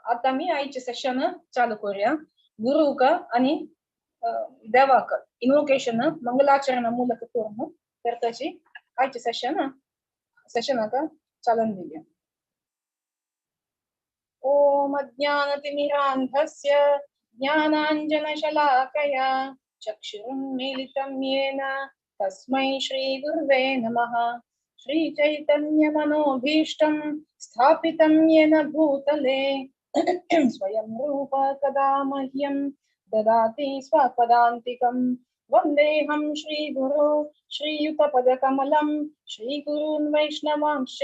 आतां आमी आयचें सेशन चालू करूया. गुरूक आनी देवाक इन्वोकेशन मंगलाचरण ಮೂಲಕ करून करताची आयचें सेशनाक चालन दिवया. ओम अज्ञानतिमिरान्धस्य ज्ञानाञ्जनशलाकया चक्षुरुन्मीलितं येन तस्मै श्रीगुरुवे नमः. श्रीचैतन्यमनोभीष्टं स्थापितं येन भूतले स्वयं रूप कदा मह्यं ददाति स्वपदान्तिकं. वन्देऽहं श्रीगुरो श्रीयुतपदकमलं श्रीगुरून् वैष्णवांश्च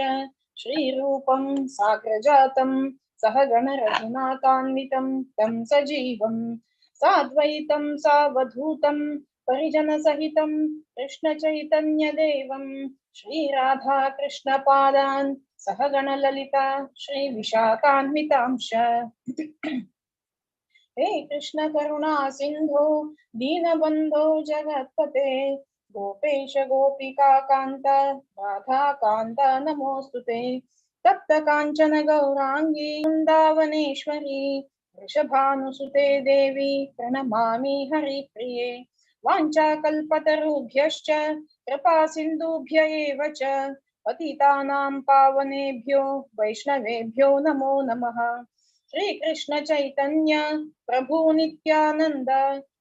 श्रीरूपं साग्रजातं सहगणरघुनाथान्वितं तं सजीवं साद्वैतं सावधूतं परिजनसहितं कृष्णचैतन्यदेवं श्रीराधाकृष्णपादान् सहगणललिता श्रीविशाखान्वितांश्च. हे कृष्ण करुणा सिंधो दीनबंधो जगत्पते गोपेश गोपिका कांत राधा कांत नमोस्तुते. तप्त कांचन गौरांगी वृंदावनेश्वरी वृषभानुसुते देवी प्रणमामि हरिप्रिये. वाञ्छाकल्पतरुभ्यश्च कृपा सिन्धुभ्य एव च पतितानां पावनेभ्यो वैष्णवेभ्यो नमो नमः. श्री कृष्ण चैतन्य प्रभु नित्यानंद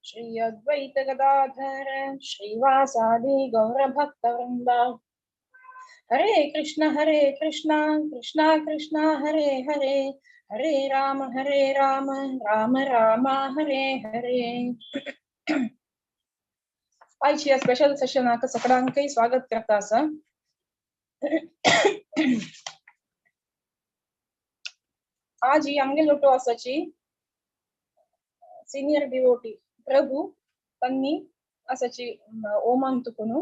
श्री अद्वैत गदाधर श्रीवासादि गौरभक्तवृंद. हरे कृष्ण कृष्ण कृष्ण हरे हरे, हरे राम राम राम हरे हरे. आयची ह्या स्पेशल सेशनाक सगळ्यांकय स्वागत करता आसा. आज ही आमगे लोटो आसाची सिनियर डिवोटी प्रभु तन्नी आसाची ओमान तुकुनु.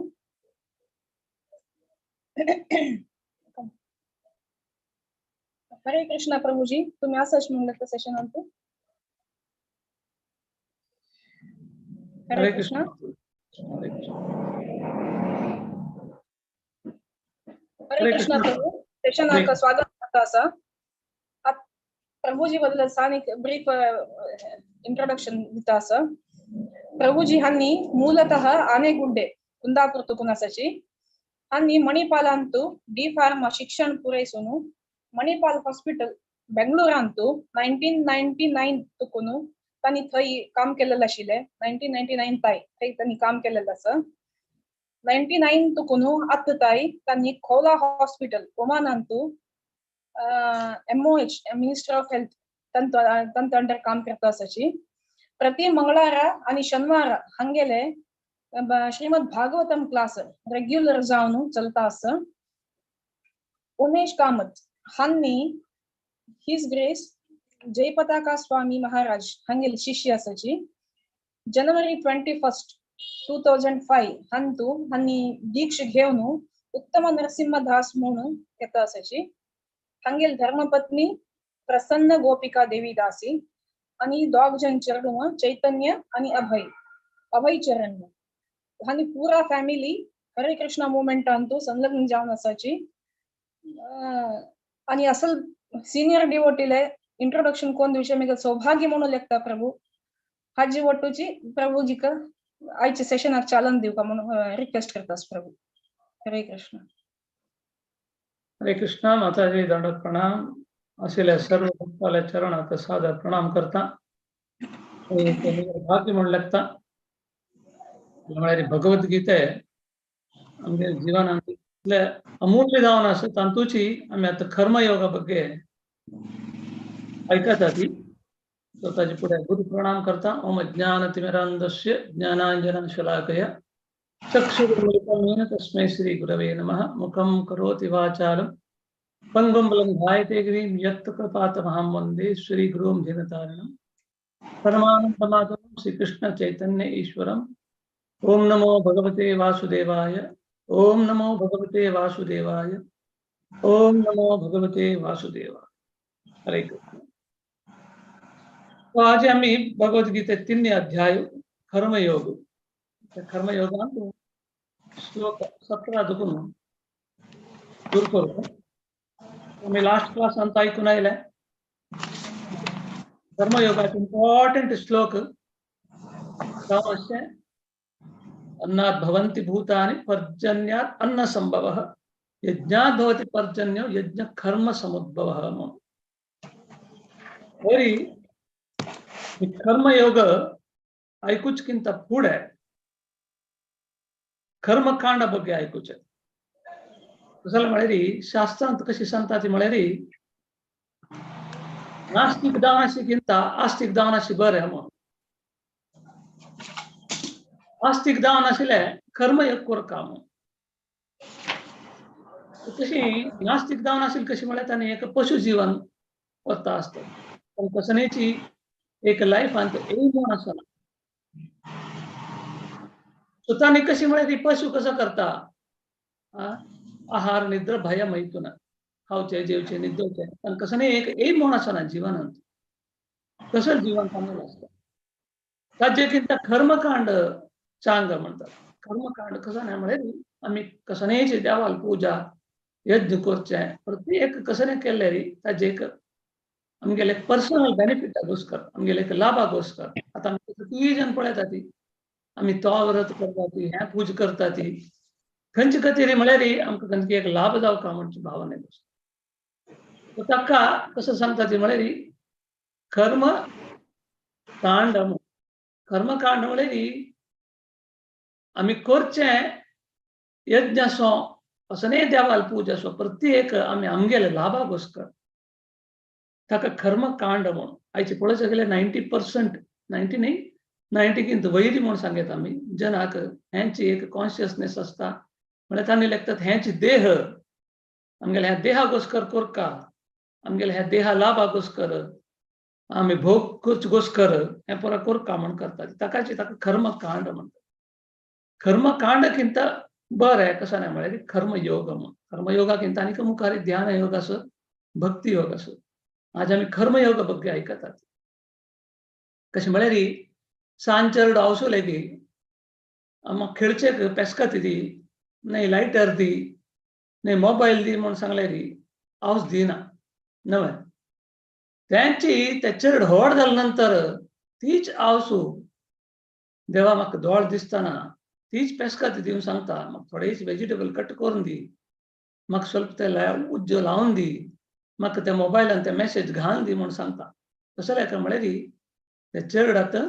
हरे कृष्णा प्रभुजी, तुम्ही आसाच म्हणलं त्या सेशनांतु. हरे कृष्णा. हरे कृष्णा प्रभु, सेशनाक स्वागत करता आसा. प्रभुजी बद्दल सानिक ब्रीफ इंट्रोडक्शन दिता आसा. प्रभुजी हांनी ಮೂಲತಃ ಆನೆಗುಡ್ಡೆ ಕುಂದಾಪುರ ತುಕುನ್ ಆಸಾಚಿ. हांनी मणिपालांतु डी फार्मा शिक्षण पुरयसून मणिपाल हॉस्पिटल बेंगळुरांतु 1999 तुकून तांणी थंय काम केलेलें आशिल्लें. 1999 ताय थंय तांणी काम केलेलें आसा. 99 तुकून आतां ताय तांणी खोला हॉस्पिटल ओमानांतु MOH minister of health तांचे अंडर काम करता आसाची. प्रति मंगळारा आनी शनिवारा हांगेले श्रीमद भागवतम क्लास रेग्युलर जावन चलता आसा. Umesh Kamat हांनी his grace Jayapataka Swami Maharaj हांगेले शिष्य आसाची. जनवरी 21, 2005 हांतू हांनी दीक्ष घेवन उत्तम नरसिंह दास म्हणून येता आसाची. हांगेल धर्मपत्नी प्रसन्न गोपिका देवी दासी आणि दोग जण चेडूं चैतन्य आणि अभय अभय चरण हांनी पुरा फॅमिली हरे कृष्णा मुवमेंटांतू संलग्न जावन आसाची. आणि असल सिनियर डिवोटीले इंट्रोडक्शन कोण दिवचे मेगेल सौभाग्य म्हणून लेखता प्रभू. हाजी वट्टूची प्रभूजीक आयच्या सेशनाक चालन दिवका म्हणून रिक्वेस्ट करतास प्रभू. हरे कृष्ण. हरे कृष्णा. माताजी दंडवत प्रणाम. आशिल्ल्या सर्व भक्ताल्या चरणाक सादर प्रणाम करता. भाग्य म्हणून लागता म्हळ्यार भगवद्गीते आमगे जिवनांत इतले अमूल्य जावन आसा तातूंची आमी आतां कर्मयोगा ಬಗ್ಗೆ आयकता ती. सो ताजे फुडें गुरू प्रणाम करता. ओम अज्ञानतिमिरान्धस्य ज्ञानाञ्जनशलाकया चक्षुरुन्मीलितं येन तस्मै श्री गुरवे नमः. मुखं करोति वाचालं पंगुं लंघायते गिरिं यत् कृपातमहं वन्दे श्रीगुरुं दीनतारिणं परमानन्दमाधवं श्रीकृष्ण चैतन्य ईश्वरम्. ओम नमो भगवते वासुदेवाय. ओम नमो भगवते वासुदेवाय. ओम नमो भगवते वासुदेवाय. हरे कृष्ण. तो आज आम्ही भगवद्गीते 3 अध्याय कर्मयोग, कर्मयोगांत श्लोक 17 दुकून दूर करू. आम्ही लास्ट क्लासांत आयकून आयले. कर्मयोगाचे इम्पॉर्टंट श्लोक जावन अशें, अन्नात् भवन्ति भूतानि पर्जन्यात् अन्न संभवः यज्ञात् भवति पर्जन्यो यज्ञ कर्म समुद्भवः म्हणून. तरी कर्मयोग आयकुचकिंत फुडें कर्मकांड ಬಗ್ಗೆ आयकुचें. कसलें म्हळ्यार शास्त्रांत कशी सांगता ती म्हळ्यार नास्तिक दानाशीकिंत आस्तिक दानाशी बरें म्हणून. आस्तिक दान आशिल्लें कर्मयोग करका म्हणून. तशी नास्तिक दान आशिल्लें कशी म्हळ्यार ताणें एक पशु जीवन वता आसता, पण कसनेची एक लायफांत एम म्हूण आसना. सो ताणें कशी म्हळ्यार ती पशु कसो करता, आहार निद्रा भय मैथुन, खावचें जेवचें निद्दोवचें, पण कसं नाही एक एम म्हूण आसना जिवनांत, कसं जीवन चांगलं आसता. ताजे कर्मकांड चांग म्हणतात. कर्मकांड कसं नाही म्हळ्यार आमी कसनेची देवाल पूजा यज्ञ करचें प्रत्येक कसं नाही केल्लें री ताजे एक आमगेले पर्सनल बेनिफिटा गोस्कर, आमगेले एक लाभा गोस्कर. आतां आमी कितली जण पळयता ती आमी तो व्रत करता ती, हें पूजा करता ती, खंयचे खातीर म्हळ्यार आमकां खंयची एक लाभ जावका म्हणची भावना गोश्ट. ताका कसं सांगता ती म्हळ्यार कर्म कांड. कर्मकांड म्हळ्यार आमी करचें यज्ञ आसो असो न्ही देवाल पूजा आसो प्रत्येक आमी आमगेले लाभा गोस्कर ताका कर्मकांड म्हणून. आयचे पळोवचें गेल्यार 90% 90 न्ही 90 किंत वयरी म्हूण सांगता आमी जनाक हेंची एक कॉन्शियसनेस आसता म्हळ्यार तांणी लेखतात हेंच देह आमगेले ह्या देहा गोस्कर कोरका, आमगेले ह्या देहा लाभा गोस्कर आमी भोग करचे गोस्कर हें पुरा कोरका म्हूण करतात. ताकाच ताका कर्मकांड म्हणटात. कर्मकांडकिंत बरें कसं नाही म्हळ्यार कर्मयोग म्हूण. कर्मयोगाकिंत आनीक मुखार ध्यान योग आसो, भक्ती योग आसो. आज आमी कर्मयोग ಬಗ್ಗೆ आयकतात. कशें म्हळ्यार सांजचेर आवसो लेगी आमकां खेळचेक पेस्कात दी, न्ही लायटर दी, न्ही मोबायल दी म्हूण सांगल्यार आवस दिना नवें. तेंची ते चेड व्हड जाले नंतर तीच आवसू देवा म्हाका दोळ दिसतना तीच पेस्कात दिवन सांगता म्हाका थोडेच वेजिटेबल कट करून दी, म्हाका स्वल्प ते उज्जो लावन दी, म्हाका त्या मोबायलान ते मॅसेज घालून दी म्हूण सांगता. तशें काय म्हळ्यार ते चेड आतां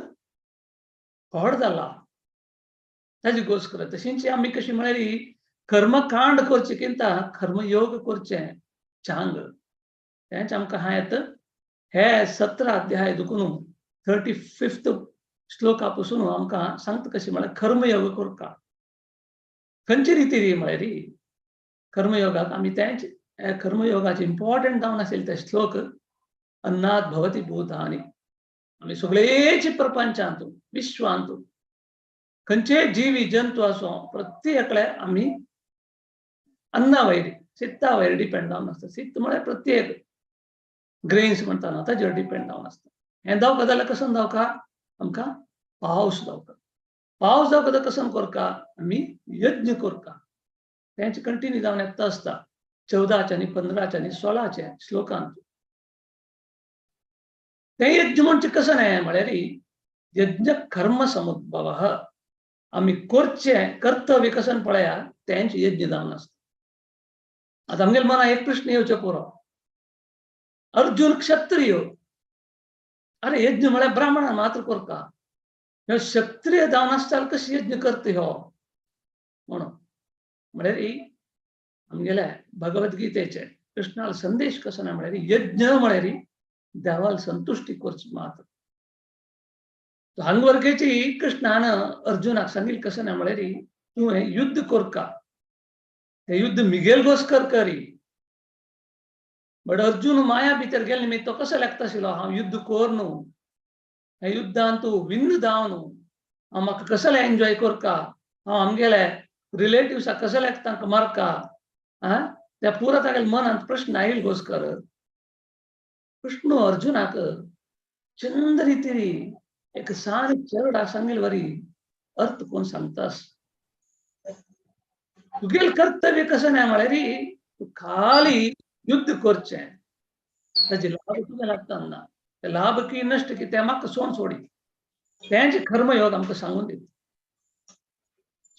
व्हड जाला ताजी गोश्ट करत. तशींच आमी कशी म्हळ्यार कर्मकांड करचें किंता कर्मयोग करचें चांग. तेंच आमकां हांव येता हे 17 अध्याय दुखून 35 श्लोका पासून आमकां सांगता कशें म्हळ्यार कर्मयोग करका. खंयचे रिती री म्हळ्यार कर्मयोगाक आमी तेंच कर्मयोगाचे इम्पॉर्टंट जावन आशिल्ले ते श्लोक अन्नात् भवति भूतानि. आमी सगळेच प्रपंचांत विश्वांत खंयचे जीवी जंतू आसो प्रत्येकले आमी अन्ना वयर सित्ता वयर डिपेंड जावन आसता. सित्त म्हळ्यार प्रत्येक ग्रेन्स म्हणटा न्हू ताजेर डिपेंड जावन आसता. हें जावका जाल्यार कसो जावका आमकां पावस जावका. पावस जावका जाल्यार कसो करका आमी यज्ञ करका. तेंच कंटिन्यू जावन येता आसता 14 आनी 15 आनी 16 श्लोकांत. तें यज्ञ म्हणजे कसं न्हय म्हळ्यार यज्ञ कर्म समुद्भव. आमी करचें कर्तव्य कसं पळया तेंच यज्ञ जावन आसता. आतां आमगेल्या मनाक एक प्रश्न येवचो पुरो, अर्जुन क्षत्रिय, अरे यज्ञ म्हळ्यार ब्राह्मणान मात्र करता, ह्यो क्षत्रिय जावन आसता जाल्यार कशें यज्ञ करता ह्यो म्हणून. म्हळ्यार आमगेल्या भगवद्गीतेचे कृष्णाल संदेश कसो ना म्हळ्यार यज्ञ म्हळ्यार देवाल संतुश्टी करची मात्र. हांगवर्गेची कृष्णान अर्जुनाक सांगिल्लें कसं ना म्हळ्यार तूं हें युद्ध करका, हें युद्ध मिगेल गोस्कर करी. बट अर्जुन माया भितर गेले निमित्त तो कसो लागता आशिल्लो हांव युद्ध कर न्हू, ह्या युद्धान तूं विन्न जाव न्हू, हांव म्हाका कसलें एन्जॉय करका, हांव आमगेले रिलेटिव्साक कसलें तांकां मारका, आं त्या पुरा तागेल्या मनांत प्रश्न आयल गोस्कर. कृष्ण अर्जुनाक चंद रितीरी एक सान चरडा सांगेल वरी अर्थ कोण सांगतास. तुगेल कर्तव्य कसं नाही म्हळ्यार तूं खाली युद्ध करचें, ताजे लाभ तुका लागता ना, ते लाभ की नश्ट की ते म्हाका सोड सोडी, तेंच कर्मयोग आमकां सांगून दिता.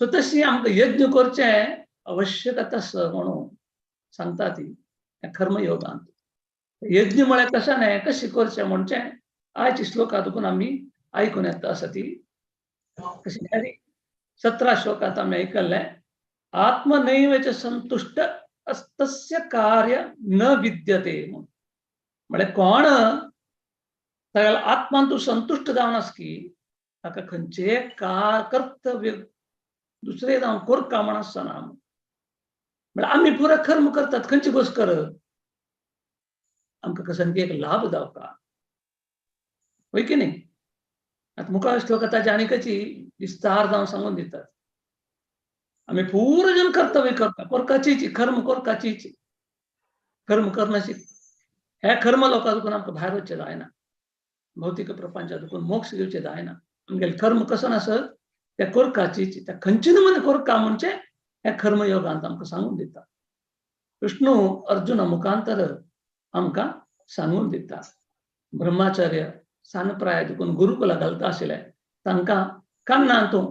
सो तशी आमकां यज्ञ करचें आवश्यकता आसा म्हणून सांगता ती कर्मयोगांत. यज्ञ म्हळ्यार कशें न्हय, कशें करचें म्हणचें आयच्या श्लोकांत देखून आमी आयकून येता आसा ती. कशें 17 श्लोकांत आमी आयकल्लें, आत्मनैव च संतुष्ट अस्तस्य कार्य न विद्यते. म्हळ्यार कोण तागेल्या आत्मान तूं संतुश्ट जावन आस की ताका खंयचें कर्तव्य दुसरें जावन करता म्हण आसना. म्हळ्यार आमी पुरा कर्म करतात खंयची गोश्ट कर, आमकां कसो एक लाभ जावका, वय की न्ही. आतां मुखार श्लोक ताजे आनीकची विस्तार जावन सांगून दितात. आमी पूर्ण जन कर्तव्य करता, करकाचीच कर्म करकाचीच, कर्म करनाशी हे कर्म लोकां दुखून आमकां भायर वचचें जायना, भौतिक प्रपंचा दुखून मोक्ष घेवचें जायना. आमगेलें कर्म कसो नासत त्या करकाचीच, त्या खंयचे नमुने करका म्हणचे हे कर्मयोगांत आमकां सांगून दिता. विष्णू अर्जुना मुखांतर आमकां सांगून दिता. ब्रह्मचर्य सानप्राय देखून गुरुकुला घालता आशिल्ले तांकां कान्नान तूं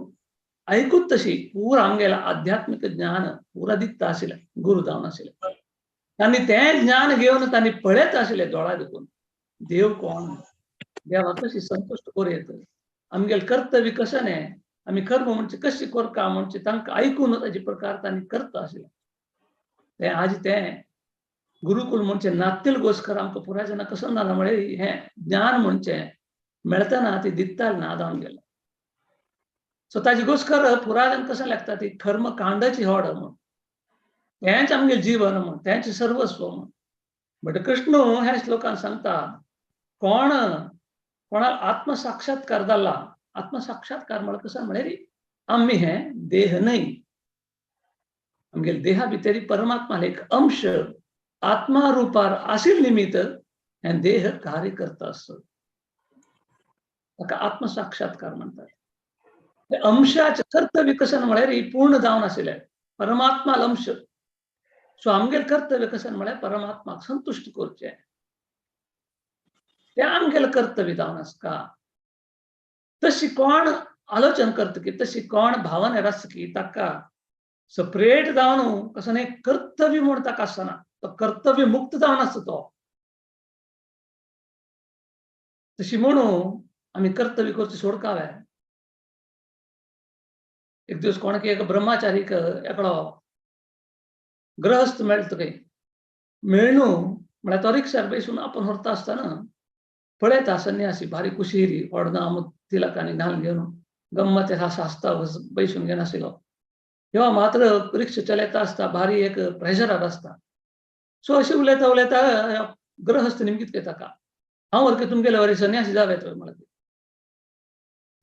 आयकूच तशी पुरा आमगेलें आध्यात्मीक ज्ञान पुरा दिता आशिल्लें, गुरू जावन आशिल्लें. तांणी तें ज्ञान घेवन तांणी पळयत आशिल्लें दोळा देखून देव कोण, देवाक कशी संतुश्ट करूं येत, आमगेलें कर्तव्य कशें न्हय, आमी कर्म म्हणजे कशी करका म्हणजे तांकां आयकून ताजे प्रकार तांणी करता आशिल्लें. तें आज तें गुरुकुल म्हणजे नातील गोस्कर आमकां पुराय जाणां कसो ना म्हळें हें ज्ञान म्हणचें मेळतना ती दित्ताल ना जावन गेलें. सो ताजी गोस्कर पुराय जाण कशें लागता ती कर्मकांडाची होड म्हूण, तेंच आमगेलें जीवन म्हूण, तेंच सर्वस्व म्हूण. बट कृष्ण ह्या श्लोकान सांगता कोण कोणाक आत्मसाक्षात्कार जाला, आत्मसाक्षात्कार म्हळ्यार कसो म्हळ्यार आमी हें देह न्हय, आमगेले देहा भितरी परमात्मा एक अंश आत्मा रुपार आशिल्ले निमित्त हें देह कार्य करता आसता, ताका आत्मसाक्षात्कार म्हणटात. अंशाचें कर्तव्य कशें म्हळ्यार पूर्ण जावन आशिल्लें परमात्मा अंश. सो आमगेलें कर्तव्य कशें म्हळ्यार परमात्माक संतुश्ट करचें, तें आमगेलें कर्तव्य जावन आसता. तशी कोण आलोचन करता की, तशी कोण भावना आसता की ताका सपरेट जावन कसो न्हय कर्तव्य म्हूण ताका आसना, तो कर्तव्य मुक्त जावन आसता तो. तशी म्हणून आमी कर्तव्य करचें सोडकावे. एक दिवस कोणाक एक ब्रह्मचारीक एकलो गृहस्थ मेळटा खंय, मेळ्ळू म्हळ्यार तो रिक्षार बसून आपण व्हरता आसतना पळयता संन्यासी भारी कुशीरी व्हडना तिलकांनी घालून घेवन गम्मत आसता बैसून घेवन आशिल्लो. तेव्हा मात्र रिक्षा चलयता आसता भारी एक प्रेशरार आसता. सो अशें उलयता उलयता गृहस्थ निमगीत घेता ताका, हांव वरके तुमगेले वरी संन्यासी जावे थंय म्हळ्यार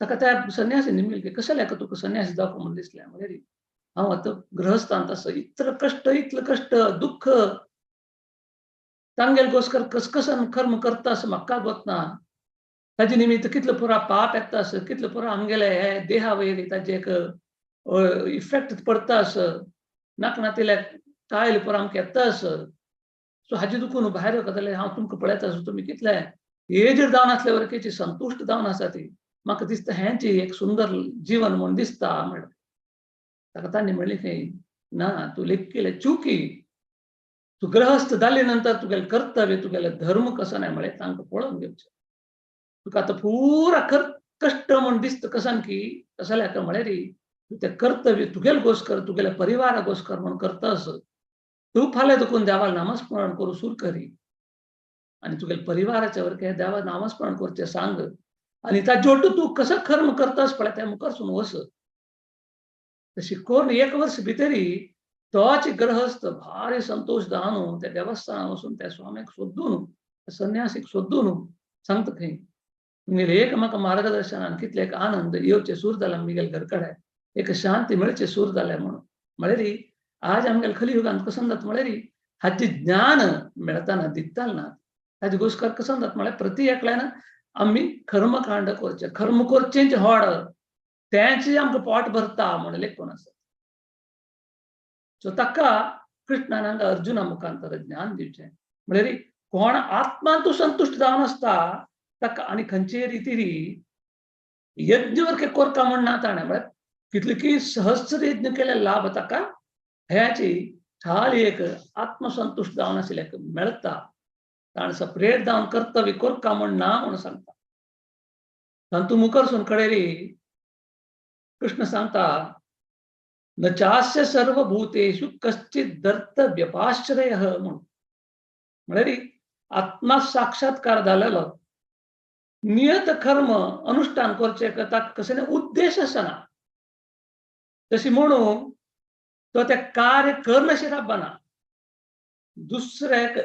ताका त्या संन्यासी निमगील कशें लेखा तुका संन्यासी जावपा म्हूण दिसलें. म्हळ्यार हांव आतां गृहस्थांत आसा, इतलो कश्ट इतलो कश्ट दुःख तांगेल गोस्कर कसकसन कर्म करता असं म्हाका गोतना, ताजे निमित्त कितलो पुरा पाप येता आस, कितलो पुरा आमगेले हे देहा वयर ताजे एक इफेक्ट पडता आस, नाक नातिल्या कायल पुरा आमकां येता आस. सो हाजे दुखून भायर वता जाल्यार हांव तुमकां पळयता आसा तुमी कितले एजड जावन आसल्या वरकेची संतुश्ट जावन आसा ती म्हाका दिसता हेंच एक सुंदर जीवन म्हूण दिसता. म्हणलें ताका तांणी म्हणलें खंय ना तूं लेखकेलें चुकी, तूं गृहस्थ जाले नंतर तुगेलें कर्तव्य तुगेलें धर्म कसो न्हय म्हळें तांकां पळोवन घेवचें. तुका आतां पुरा कश्ट म्हूण दिसता कसान की कसो लेखा म्हळ्यार तूं तें कर्तव्य तुगेलें गोस्कर तुगेल्या परिवारा गोस्कर म्हूण करता आस. तूं फाल्यां दुखून देवा नामस्मरण करूं सूर करी आनी तुगेल्या परिवाराच्या वरके देवा नामस्मरण करचें सांग आनी ताजे तूं कसो कर्म करतास पळय त्या मुखार वस. तशी करून एक वर्स भितरी तोच गृहस्थ भारी संतोष जावन त्या देवस्थानात वचून त्या स्वाम्याक सोदून संन्यासीक सोदून सांगता खंय तुमगेलें एक म्हाका मार्गदर्शनान कितले एक आनंद येवचें सूर जालें आमगेले घर कडेन, एक शांती मेळचें सूर जालें म्हणून. म्हळ्यार आज आमगेले कलियुगांत कसं जाता म्हळ्यार हाचें ज्ञान मेळतना दित्ताल ना, ताजे गोस्कर कसं जाता म्हळ्यार प्रति एकल्यान आमी कर्मकांड करचें, कर्म करचें होड तेंच आमकां पोट भरता म्हणून लेखून आसा. सो ताका कृष्णान हांगा अर्जुना मुखांतर ज्ञान दिवचें म्हळ्यार कोण आत्मान तूं संतुश्ट जावन आसता ताका आनी खंयचे रितीरी यज्ञ कोरका म्हण ना ताणें, म्हळ्यार कितले की सहस्र यज्ञ केले लाभ ताका ह्याची ठाल एक आत्मसंतुश्ट जावन आशिल्ले मेळटा. ताणें सपरेट जावन कर्तव्य कोरका म्हण ना म्हणून सांगता. तांतू मुखरसून कडेरी कृष्ण सांगता, न चास्य सर्वभूतेषु कश्चित् दर्थ व्यपाश्रय म्हणून. म्हळ्यार आत्मा साक्षात्कार जालेलो नियत कर्म अनुष्ठान करचे ताका कसले उद्देश आसना, तशी म्हणून तो ते कार्य करनशें राबना, दुसऱ्याक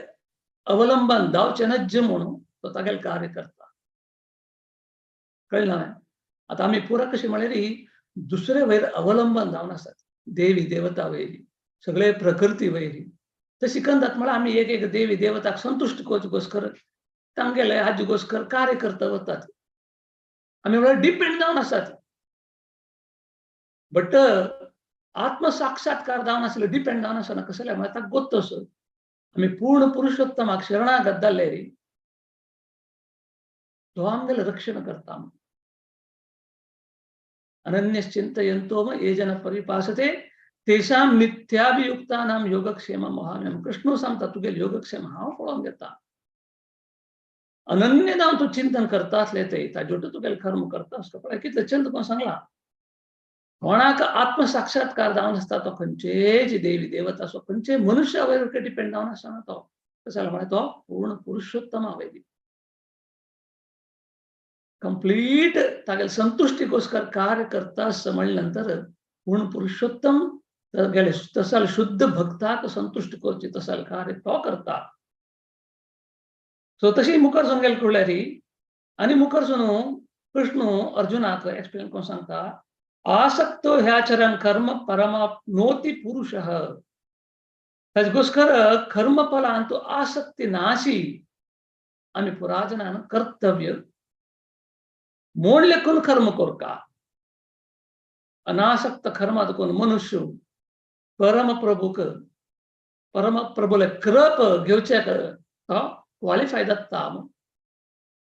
अवलंबन जावचें नज्ज म्हणून तो तागेलें कार्य करता. कळ्ळें ना? आतां आमी पुरा कशें म्हळ्यार दुसरे वयर अवलंबन जावन आसात, देवी देवता वयली, सगळे प्रकृती वयली. तशी करतात म्हळ्यार आमी एक एक देवी देवताक संतुश्ट करचे गोस्कर तांगेले हाजे गोस्कर कार्य करता वतात, आमी म्हळ्यार डिपेंड जावन आसात. बट आत्मसाक्षात्कार जावन आसले डिपेंड जावन आसना, कसले म्हळ्यार ताका गोत्त असो आमी पूर्ण पुरुषोत्तमाक शरणागत जाल्ले रे, तो आमगेलें रक्षण करता. अनन्यश्चिन्तयन्तो ये जन परिपासते तेषां मिथ्याभियुक्तानां योगक्षेम वहाम्यहम्. कृष्ण सांगता तुगेले योगक्षेम हांव पळोवन घेता. अनन्य जावन तूं चिंतन करता आसले ते ताजे तुगेलें कर्म करता आसता. पळय कितलें चंद कोण सांगला, कोणाक आत्मसाक्षात्कार जावन आसता तो खंयचेच देवी देवता असो खंयचे मनुष्य वयर डिपेंड जावन आसना तो, कसो म्हळ्यार तो पूर्ण पुरुषोत्तमा वयली कंप्लीट तागेले संतुश्टीकोस्कर कार्य करता म्हणले नंतर पूर्ण पुरुषोत्तम गेले तसाल शुद्ध भक्ताक संतुश्ट करची तसाल कार्य तो करता. सो तशी मुखरसून गेले कुळ्यारी आनी मुखरसून कृष्ण अर्जुनाक एक्सप्लेन करून सांगता, आसक्तो ह्याचरण कर्म परमाप्नोति पुरुषः. ताजे गोस्कर कर्मफलांतु आसक्ती नाशी आमी पुराजनान कर्तव्य म्हूण लेखून कर्म करका. अनासक्त कर्मात कोण मनुष्य परमप्रभूक परमप्रभूले कृप घेवचे तो क्वालिफाय जाता.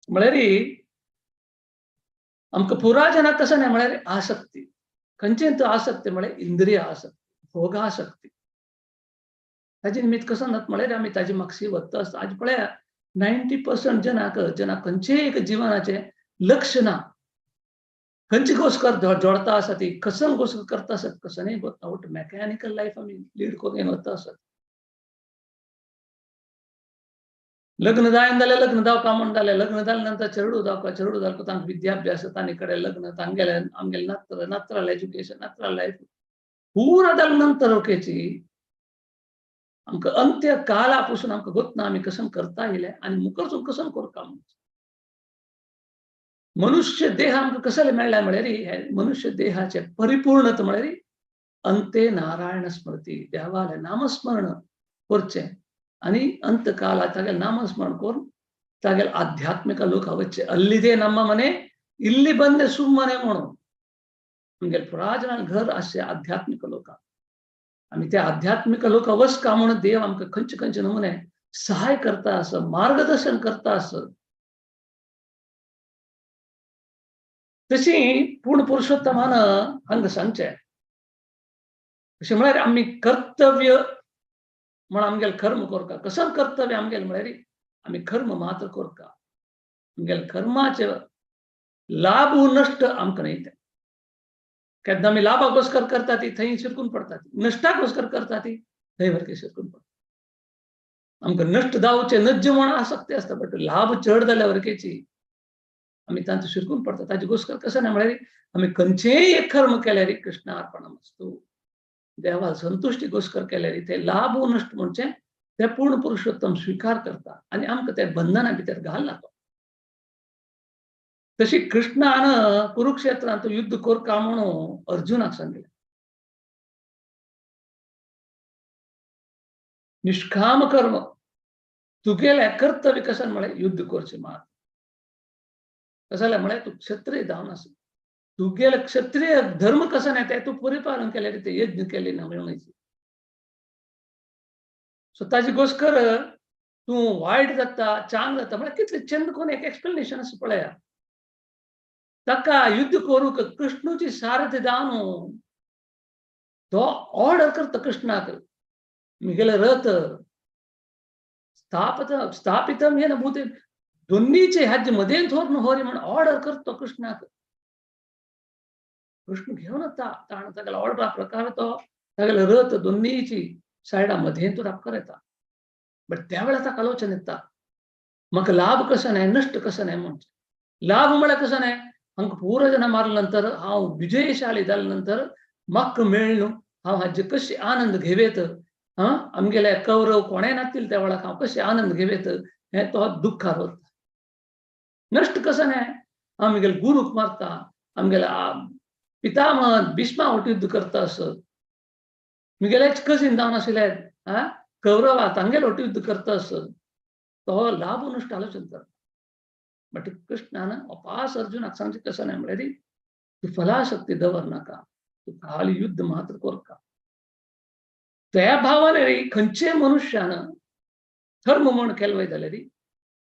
म्हळ्यार आमकां पुराजनाक कसं न्हय म्हळ्यार आसक्ती, खंयचे तो आसक्ती म्हळ्यार इंद्रिय आसक्ती, भोगासक्ती. ताजे निमित्त कसं जाता म्हळ्यार आमी ताजे मागशी वता आसता. आज पळया 90% जनाक जनाक खंयचेय एक जिवनाचें लक्ष ना, खंयची गोस्कर जोडता आसा ती कसन गोस्कर करता आसत कसनय वता, मॅकॅनिकल लायफ आमी लीड करून वता आसत. लग्न जायन जाल्यार लग्न जावपा म्हण जालें, लग्न जाले नंतर चेडू जावपा, चेडू जालें तांकां विद्याभ्यास, तांणी कडेन लग्न, तांगेले आमगेले नात्र, नात्राल एज्युकेशन, नात्राल लायफ पुरा जाले नंतर ओकेची आमकां अंत्य काला पसून आमकां गोतना आमी कसन करता येयले आनी मुखरसून कसन करता. मनुष्य देह आमकां कसले मेळ्ळ्या म्हळ्यार हे मनुष्य देहाचे परिपूर्णता म्हळ्यार अंते नारायण स्मृती, देवाले नामस्मरण करचें आनी अंतकाला तागेले नामस्मरण करून तागेले आध्यात्मिक लोक वच्चे. अल्लिदे ನಮ್ಮ ಮನೆ ಇಲ್ಲಿ ಬಂದೆ ಸುಮ್ಮನೆ म्हणून आमगेले पुराजनान घर आसचे आध्यात्मिक लोक. आमी ते आध्यात्मिक लोक वसका म्हणून देव आमकां खंयचे खंयचे नमुने सहाय करता आस, मार्गदर्शन करता आस. तशी पूर्ण पुरुषोत्तमान हांगा सांगचें अशें म्हळ्यार आमी कर्तव्य म्हण आमगेले कर्म करता. कसं कर्तव्य आमगेले म्हळ्यार आमी कर्म मात्र करता, आमगेले कर्माचे लाभ नश्ट आमकां न्हय तें. केन्ना आमी लाभाक करता ती थंय शिरकून पडटा, नश्टाक करता ती थंय वरके शिरकून पडटा. आमकां नश्ट जावचें नज्ज म्हण आसक्ती आसता, बट लाभ चड जाल्या वरकेची आमी तांचो शिरकून पडटा. ताजे गोस्कर कसं न्हय म्हळ्यार आमी खंयचेय एक कर्म केल्यार कृष्ण अर्पणमस्तु, देवा संतुश्टी गोस्कर केल्यार ते लाभ नश्ट म्हणचे ते पूर्ण पुरुषोत्तम स्वीकार करता आनी आमकां ते बंधना भितर घालना तो. तशी कृष्णान कुरुक्षेत्रांत युद्ध करका म्हणून अर्जुनाक सांगलें, निष्काम कर्म तुगेलें कर्तव्य कशें म्हळ्यार युद्ध करचें मात. कसं म्हळ्यार तूं क्षत्रिय जावन आसा, तुगेले क्षत्रिय धर्म कसं नाही ते तूं परिपालन केल्यार ते यज्ञ केले ना म्हणून. सो ताजी गोस्कर तूं वायट जाता चांग जाता म्हळ्यार कितले चंद कोण एक एक्सप्लेनेशन आसा पळया. ताका युद्ध करूंक कृष्णूची सारथी जावन तो ऑर्डर करता कृष्णाक, मिगेले रथ स्थापितम हे ना भूते दोन्हीचे हाजे मध्ये थोर होरी म्हण ऑर्डर करतो कृष्णाक. कृष्ण घेवन येता ताण तागेलो ऑर्डरा प्रकार तो तागेलो रथ दोन्हीची सायडा मध्ये तो रापकर येता. बट त्या वेळार ताका आलोचन येता म्हाका लाभ कसो न्हय नश्ट कसो न्हय म्हणचे. लाभ म्हळ्यार कसो न्हय, हांकां पुरो जाणां मारले नंतर हांव विजयशाली जाले नंतर म्हाका मेळ्ळो हांव हाजे कशें आनंद घेवेत, हां आमगेले कौरव कोणें नातील त्या वेळाक हांव कशें आनंद घेवेत हें तो दुख्खार वता. नश्ट कसो न्हय, आमगेले गुरूक मारता, आमगेले पितामह भीष्मा वट युद्ध करता आसत, मिगेलेच कजीन जावन आशिल्ले आं कौरवा तांगेले वट युद्ध करता आसत, तो लाभ नश्ट आलोचन करता. बट कृष्णान अपास अर्जुनाक सांगचें कसो न्हय म्हळ्यार तूं फलाशक्ती दवर नाका, तूं खाली युद्ध मात्र करका. त्या भावान रे खंयचे मनुष्यान धर्म म्हण केलो जाल्यार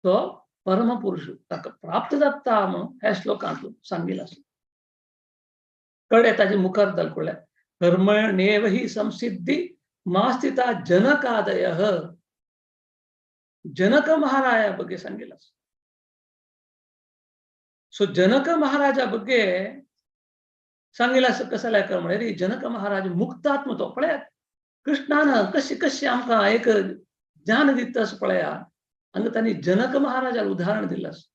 तो परमपुरुष ताका प्राप्त जाता म्हणून ह्या श्लोकांत सांगिल्लें आसा. कडे ताजे मुखार दाखयल्या कर्मण्येव हि संसिद्धी मास्थिता जनकादयः, जनक महाराजा ಬಗ್ಗೆ सांगिल्लें आसा. सो जनक महाराजा ಬಗ್ಗೆ सांगिल्लें आसा कसं काय म्हळ्यार जनक महाराज मुक्तात्म तो पळयात कृष्णान कशी कशी आमकां एक ज्ञान दिता आसा पळया. हांगा तांणी जनक महाराजाक उदाहरण दिल्लें आसा.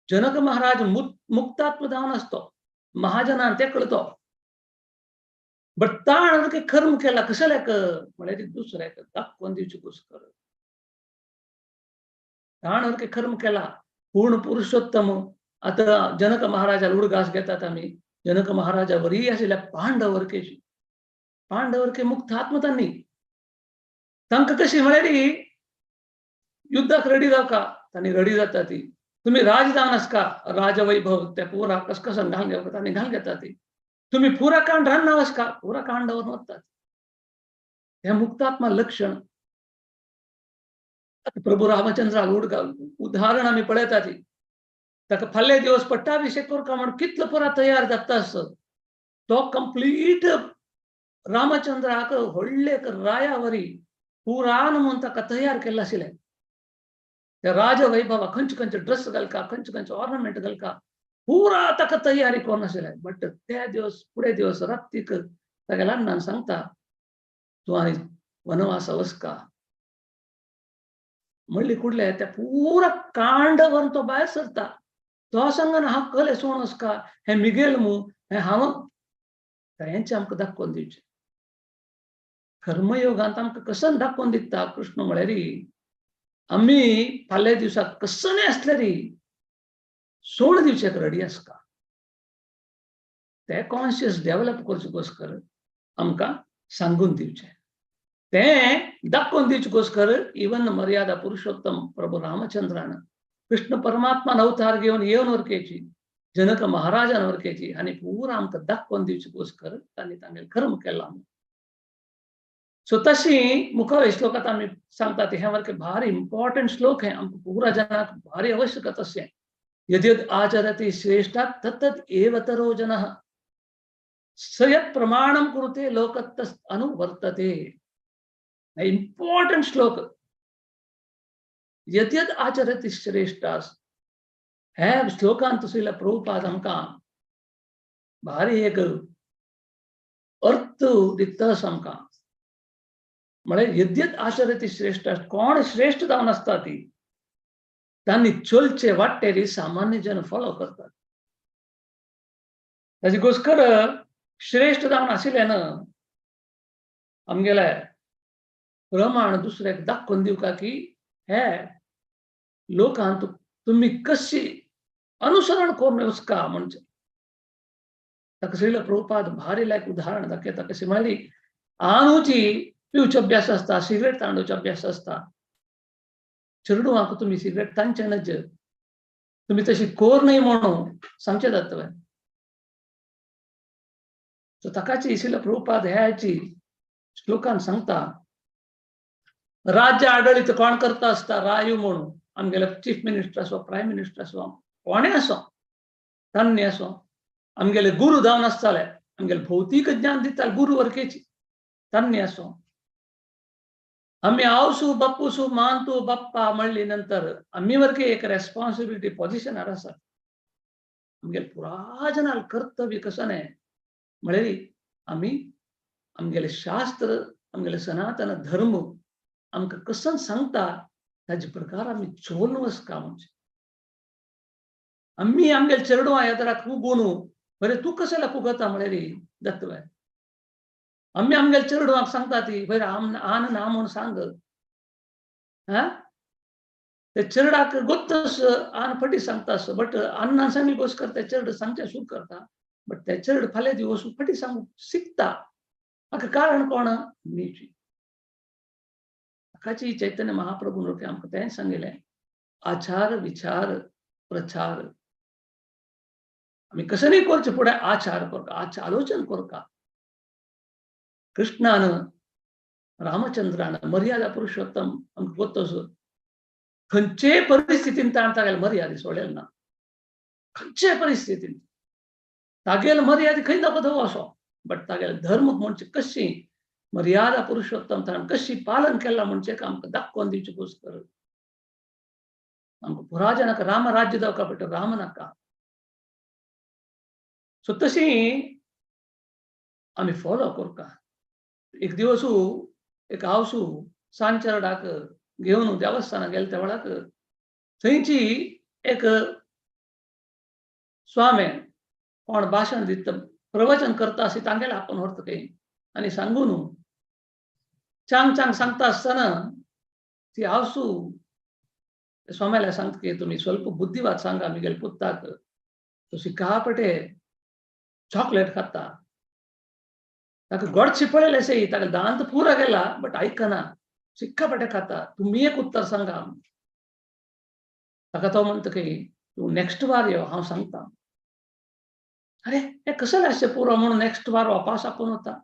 जनक महाराज मुक्तात्म जावन आसतो, महाजनान ते कळतो, बट ताण कर्म केला कसल्याक म्हळ्यार दुसऱ्याक दाखोवन दिवची गोश्ट कर. ताण कर्म केला पूर्ण पुरुषोत्तम. आतां जनक महाराजाक उडगास घेतात आमी, जनक महाराजा वरी आशिल्ल्या पांडवर्केची, पांडवर्के मुक्तात्म तांणी तांकां कशी म्हळ्यार युद्धाक रेडी जावका तांणी रेडी जाता ती. तुम्ही राज जावन आसका राजवैभव त्या पुरा कसकसन घाल घेवका तांणी घाल घेता ती. तुम्ही पुरा कांड रान्ना आसका पुरा कांडावर वतात. हे मुक्तात्मा लक्षण प्रभू रामचंद्राक उदाहरण आमी पळयता ती. ताका फाल्यां दिवस पट्टाभिषेक करका म्हण कितलो पुरा तयार जाता आसत तो कंप्लीट रामचंद्राक व्हडले रायावरी पुरान म्हूण ताका तयार केल्लें आशिल्लें. त्या राजवैभवा खंयचे खंयचे ड्रेस घालका खंयचे खंयचे ऑर्नामेंट घालका पुरा ताका तयारी करून आशिल्लें. बट त्या दिवस फुडें दिवस रातीक तागेल्या अण्णान सांगता तूं आनी वनवासा वचका म्हणली कुडले त्या पुरा कांड व्हरून तो भायर सरता. तो सांगना हांव कले सोण वचका हें मिगेल मू हें हांव हेंचें आमकां दाखोवन दिवचें. कर्मयोगांत आमकां कसन दाखोवन दिता कृष्ण म्हळ्यार आमी फाल्यां दिवसाक कसलें आसल्यार सोड दिवचें रेडी आसका. ते कॉन्शियस डेव्हलप करचे गोश्ट आमकां सांगून दिवचें, तें दाखोवन दिवचे गोश्ट. इवन मर्यादा पुरुषोत्तम प्रभू रामचंद्रान कृष्ण परमात्मान अवतार घेवन येवन वरकेची जनक महाराजान वरकेची आनी पुरा आमकां दाखोवन दिवचे गोश्ट तांणी तांगेलें कर्म केलां. सो तशी मुखावे श्लोकांत आमी सांगतात हें सारकें भारी इम्पॉर्टंट श्लोक हें आमकां पुरा जनाक भारी आवश्यकता तशें. यद्यद् आचरति श्रेष्ठात् तत्तद् एव तरो जनः स यत् प्रमाणं कुरुते लोकतस् अनुवर्तते. इम्पॉर्टंट श्लोक. यद्यद् आचरति श्रेष्ठास् ह्या श्लोकांत श्रील प्रभुपाद आमकां भारी एक अर्थ दिता आमकां. म्हळ्यार यद्यत आचरति श्रेष्ठ कोण श्रेष्ठ जावन आसता ती तांणी चलचे वाटेर सामान्य जन फॉलो करतात. ताजी गोश्ट श्रेष्ठ जावन आशिल्ल्यान आमगेले प्रमाण दुसऱ्याक दाखोवन दिवका की हे लोकांत तुमी कशी अनुसरण करून वचका म्हणजे. ताका श्रील प्रभुपाद भारी लायक उदाहरण दाखयता कशी म्हळ्यार आनुची पिवचो अभ्यास आसता, सिगरेट तांडोवचो अभ्यास आसता. चेडवांक तुमी सिगरेट तांचे नज तुमी तशी कोर न्हय म्हणून सांगचें जातलें. सो ताकाची श्रील प्रभुपाद ह्याची श्लोकान सांगता राज्य आडळीत कोण करता आसता रायू म्हणून आमगेले चीफ मिनिस्टर आसो, प्रायम मिनिस्टर आसो, कोणें आसो, तान्नी आसो, आमगेले गुरू जावन आसताले, आमगेले भौतीक ज्ञान दिताले गुरू वर्केची तान्नी आसो. आमी आवसू बाप्पूसू मानतू बाप्पा म्हणली नंतर आमी वर्के एक रेस्पॉन्सिबिलिटी पोजिशनार आसा. आमगेले पुरा जनाल कर्तव्य कसो न्हय म्हळ्यार आमी आमगेले शास्त्र आमगेले सनातन धर्म आमकां कसो सांगता ताजे प्रकार आमी चोलन वचका. म्हणजे आमी आमगेले चेडवां येदराक उगून बरें तूं कशें उगता म्हळ्यार दत्तवे आमी आमगेले चेडवांक सांगता ती बरें आन ना म्हूण सांग. हा ते चेरडाक गोत्तस आन फटी सांगता बट अन्ना सांगी गोस्कर ते चेरड सांगचे सुरू करता बट ते चेरड फाल्यां दिवस फटी सांगू शिकता. हाका कारण कोण मीची. हाकाची चैतन्य महाप्रभू आमकां तें सांगिलें आचार विचार प्रचार. आमी कसं नाही करचें फुडें आचार करका, आलोचन करका. कृष्णान रामचंद्रान मर्यादा पुरुषोत्तम आमकां गोत्तस खंयचे परिस्थितीन ताणें तागेले मर्यादा सोडलें ना. खंयचे परिस्थितीन तागेले मर्यादा खंय दाखोवता असो बट तागेले धर्म म्हणजे कशी मर्यादा पुरुषोत्तम ताणें कशी पालन केलां म्हणजे आमकां दाखोवन दिवचें गोस्कर. आमकां पुरा जनाक राम राज्य दावका पडटा, राम नाका. सो तशी आमी फॉलो करका. एक दिवस एक हांवसू सांजचेरडाक घेवन देवस्थानाक गेले त्या वेळाक थंयची एक स्वामी कोण भाशण दिता प्रवचन करता अशें तांगेलें आपूण व्हरता खंय आनी सांगून चांग चांग सांगता आसतना ती हांवसू स्वाम्याला सांगता की तुमी स्वल्प बुद्धिवाद सांगा मिगेले पुताक, तो सिक्कापटे चॉकलेट खाता, ताका गोडशें पळयलें अशें ताका दांत पुरा गेला बट आयकना, सिक्कापटे खाता, तुमी एक उत्तर सांगा. ताका तो म्हणटा की तूं नेक्स्ट वार यो हांव सांगता. अरे हें कसलें अशें पुरो म्हणून नेक्स्ट वार वापास आपून वता.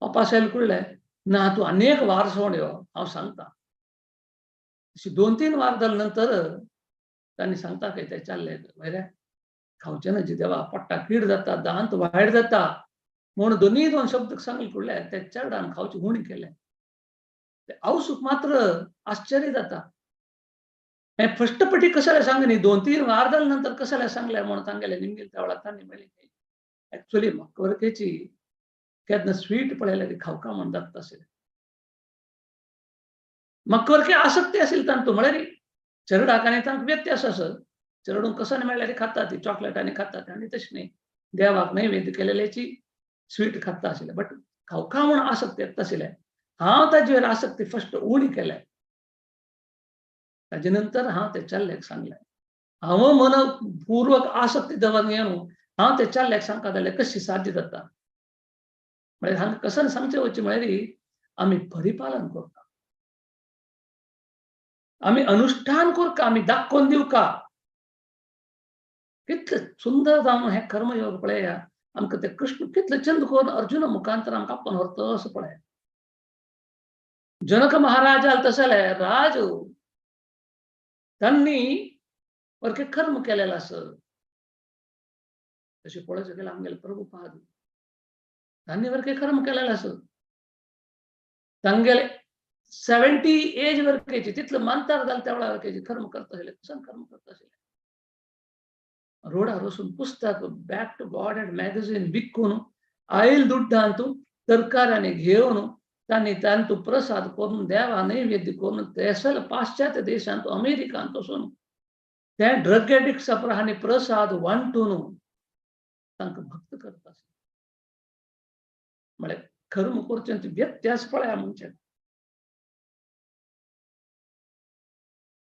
वापास येयले कुडले ना तूं आनी एक वार सोड यो हांव सांगता. अशी 2-3 वार जाले नंतर तांणी सांगता की ते चालले बरें खावचें ना जी देवा पोट्टा कीड जाता, दांत वायट जाता म्हणून दोनूय दोन शब्द सांगले कुडले ते चेरडान खावचें उणें केलें. ते आवसूक मात्र आश्चर्य जाता, हें फस्ट पटी कसलें सांग न्ही 2-3 वार जाले नंतर कसलें सांगलें म्हणून तांगेलें निमगेलें त्या वेळार तांणी म्हणलें एक्चुअली म्हाका वरकेची केन्ना स्वीट पळयल्यार खावका म्हूण जाता आशिल्लें. म्हाका वरके आसक्ती आशिल्ली तांतू म्हळ्यार चेरडाक आनी तांकां व्यत्यास आसा. चेरडूंक कसो मेळ्ळ्यार खाता ती चॉकलेट आनी खाता आनी तशें न्ही देवाक नैवेद्य केलेल्याची स्वीट खाता आशिल्लें बट खावका म्हूण आसक्ती येता आशिल्लें. हांव ताजेर आसक्ती फस्ट उणी केल्या, ताजे नंतर हांव ते चल्ल्याक सांगलें हांव मनपूर्वक आसक्ती दवर घेवन हांव ते चल्ल्याक सांगता जाल्यार कशी साध्य जाता. म्हळ्यार हांगा कसं सांगचें वचचें म्हळ्यार आमी परिपालन करता, आमी अनुष्ठान करता, आमी दाखोवन दिवका. कितलें सुंदर जावन हें कर्मयोग पळया आमकां ते कृष्ण कितले चंद करून अर्जुन मुखांतर आमकां आपूण व्हरता असो पळया. जनक महाराजाल तसले राज त्यांनी वरके कर्म केलेलं असं तशें पळोवचें गेल्यार आमगेले प्रभुपाद तांणी वरके कर्म केलेलं असं. तांगेले 70 एज वरकेची तितलं मानतार जालें त्या वेळार वरकेची कर्म करता आशिल्ले, कसं कर्म करता आशिल्ले. रोडार वचून पुस्तक back to God and magazine विकून आयल दुड्डांतू तरकारांनी घेवन तांणी तांतू प्रसाद करून देवा नैवेद्य करून तेसल पाश्चात्य देशांत अमेरिकांत वचून ते ड्रग एडिक्ट्सा हांणी प्रसाद वांटून तांकां भक्त करता. म्हळ्यार कर्म करचें व्यत्यास पळया म्हणजे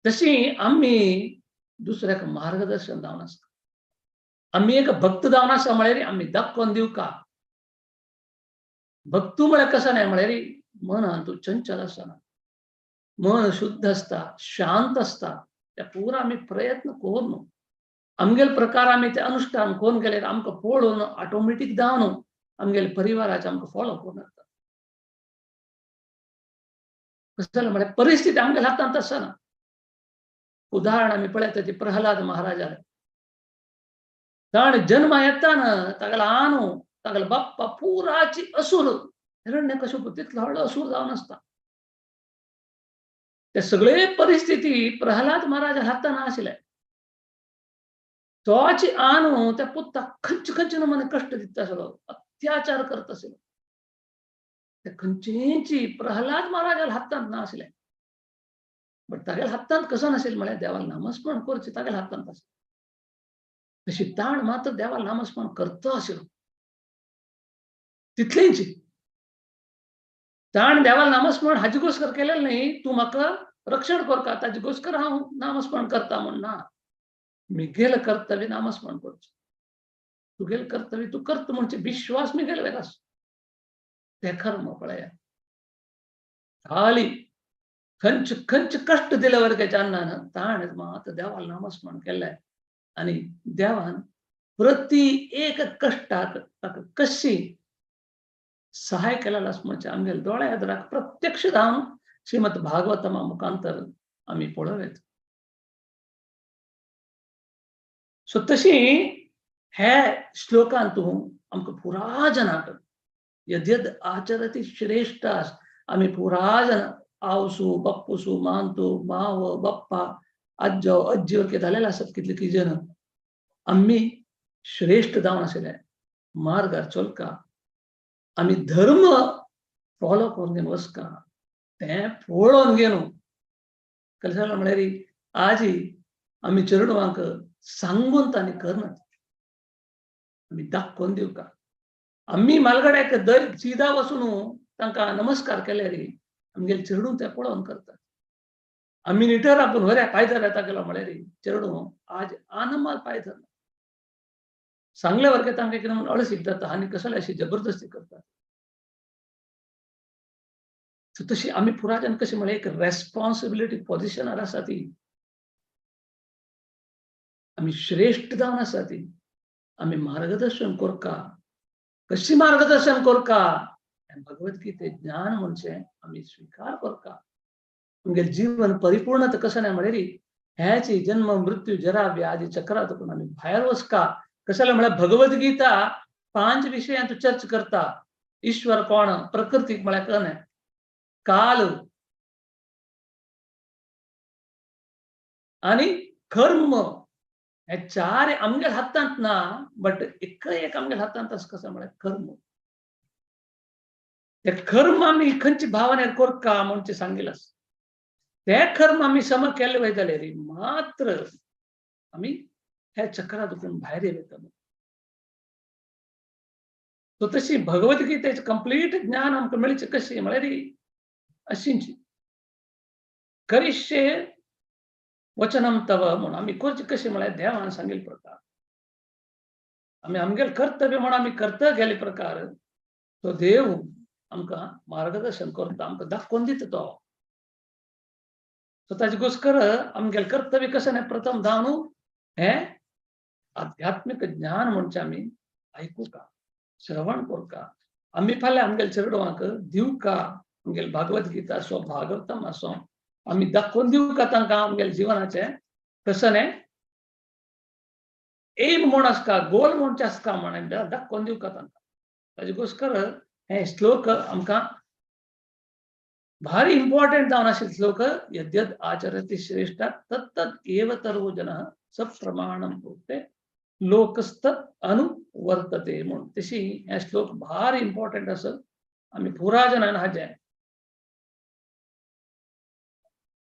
तशी आमी दुसऱ्याक मार्गदर्शन जावन आसता. आमी एक भक्त जावन आसा म्हळ्यार आमी दाखोवन दिवका. भक्तू म्हळ्यार कसं न्हय म्हळ्यार मनान तूं चंचल आसना, मन शुद्ध आसता, शांत आसता. त्या पुरा आमी प्रयत्न करून आमगेले प्रकार आमी ते अनुष्ठान करून गेल्यार आमकां पळोवन ऑटोमॅटीक जावन आमगेले परिवाराचे आमकां फॉलो करून येता. कसं जालें म्हळ्यार परिस्थिती आमगेल्या हातांत आसना. उदाहरण आमी पळयता ती प्रहलाद महाराजाले. ताणें जन्मा येताना तागेलो आनो तागेलो बाप्पा पुराची असूर, हिरण्यकश्यप तितलो व्हडलो असूर जावन आसता. ते सगळे परिस्थिती प्रहलाद महाराजा हातान आशिल्ले. तोची आनो त्या पुताक खंयचे खंयचे नमुने कश्ट दिता आसलो, अत्याचार करता आसलो. ते खंयचेची प्रहलाद महाराजाल्या हातांत ना आशिल्ले. बट तागेल्या हातांत कसो नाशिल्लें म्हळ्यार देवाक नामस्मरण करचें तागेल्या हातांत आसलें. तशी ताण मात्र देवाक नामस्मरण करता आशिल्लो. तितलेंच ताण देवाक नामस्मरण हाजी गोस्कर केलें न्ही, तूं म्हाका रक्षण करता ताजी गोस्कर हांव नामस्मरण करता म्हण ना. मिगेल कर्तव्य नामस्मरण करचें, तुगेल कर्तव्य तूं करता म्हणचे विश्वास मिगेल वेर आस. तें कर्म पळया खाली खंच खंच कश्ट दिले वर्गे जान्नान ताणें मात देवाक नामस्मरण केलें आनी देवान प्रति एक कश्टाक ताका कशी सहाय केलें आसा म्हणजे आमगेल्या दोळ्या एदराक प्रत्यक्ष जावन श्रीमद भागवतमा मुखांतर आमी पळोवं. सो तशी हे श्लोकांतू आमकां पुरा जनाक यद्यद आचरती श्रेष्ठ आमी पुरा जन आवसू बाप्पुसू मानतू माव बाप्पा आज्जो अज्जी वरके जालेले आसत कितले कितें जन आमी श्रेष्ठ जावन आशिल्ले मार्गार चलका, आमी धर्म फॉलो करून घेवन वचका, तें पळोवन घेवन कशें जालें म्हळ्यार आजी आमी चेडवांक सांगून तांणी करनात, आमी दाखोवन दिवका. आमी मालगड्याक दर सिदा वचून तांकां नमस्कार केल्यार आमगेले चेडूं तें पळोवन करतात. आमी निटर आपूण वऱ्या पांय धरता गेलो म्हळ्यार चेडूं आज आनमाल पांय धरना. सांगल्या वरके तांकां कितें म्हणून अळशीक जाता आनी कसले अशी जबरदस्ती करतात. तशी आमी पुराजन कशें म्हळ्यार एक रेस्पॉन्सिबिलिटी पोजिशनार आसा ती, आमी श्रेष्ठ जावन आसा ती, आमी मार्गदर्शन करका. कशी मार्गदर्शन करका? भगवद्गीते ज्ञान म्हणजे आमी स्वीकार करका. आमगेलें जीवन परिपूर्ण कसं नाही म्हळ्यार ह्याची जन्म मृत्यू जरा व्याधी चक्रातून आमी भायर वचका. कशाला म्हळ्यार भगवद्गीता 5 विशयांत चर्चा करता. ईश्वर कोण, प्रकृतीक म्हळ्यार कोण, काल आनी कर्म, हे 4 आमगेल्या हातांत ना, बट एक एक आमगेल्या हातांत आसा. कसं म्हळ्यार कर्म. ते कर्म आमी खंयची भावने करका म्हणचे सांगिल्लें आसा. ते कर्म आमी सम केले वयता जाल्यार मात्र आमी ह्या चक्रातून भायर येता. सो तशी भगवद्गीतेचें कंप्लीट ज्ञान आमकां मेळचें कशें म्हळ्यार अशींच करिष्ये वचनम तव म्हूण आमी करचें कशें म्हळ्यार देवान सांगिल्ले प्रकार आमी आमगेलें कर्तव्य म्हूण आमी करता गेले प्रकार तो देव आमकां मार्गदर्शन करता, आमकां दाखोवन दिता तो. सो ताजे गोस्कर आमगेलें कर्तव्य कशें न्ही प्रथम जावन हें आध्यात्मीक ज्ञान म्हणजे आमी आयकुका, श्रवण करका. आमी फाल्यां आमगेल्या चेडवांक दिवका आमगेले भगवद्गीता आसूं भागवतम आसूं आमी दाखोवन दिवका तांकां आमगेल्या जिवनाचें कसं न्ही एम म्हूण आसता, गोल म्हणचे आसता म्हण दाखोवन दिवका तांकां. ताजे गोस्कर हे श्लोक आमकां भारी इम्पॉर्टंट जावन आशिल्ले श्लोक. यद्यद आचरती श्रेष्ठ तत्तद एव तरो जनः सप्रमाणं प्रोक्ते लोकस्तत् अनुवर्तते म्हूण. तशी हे श्लोक भारी इम्पॉर्टंट आसा. आमी पुरा जनान हाजें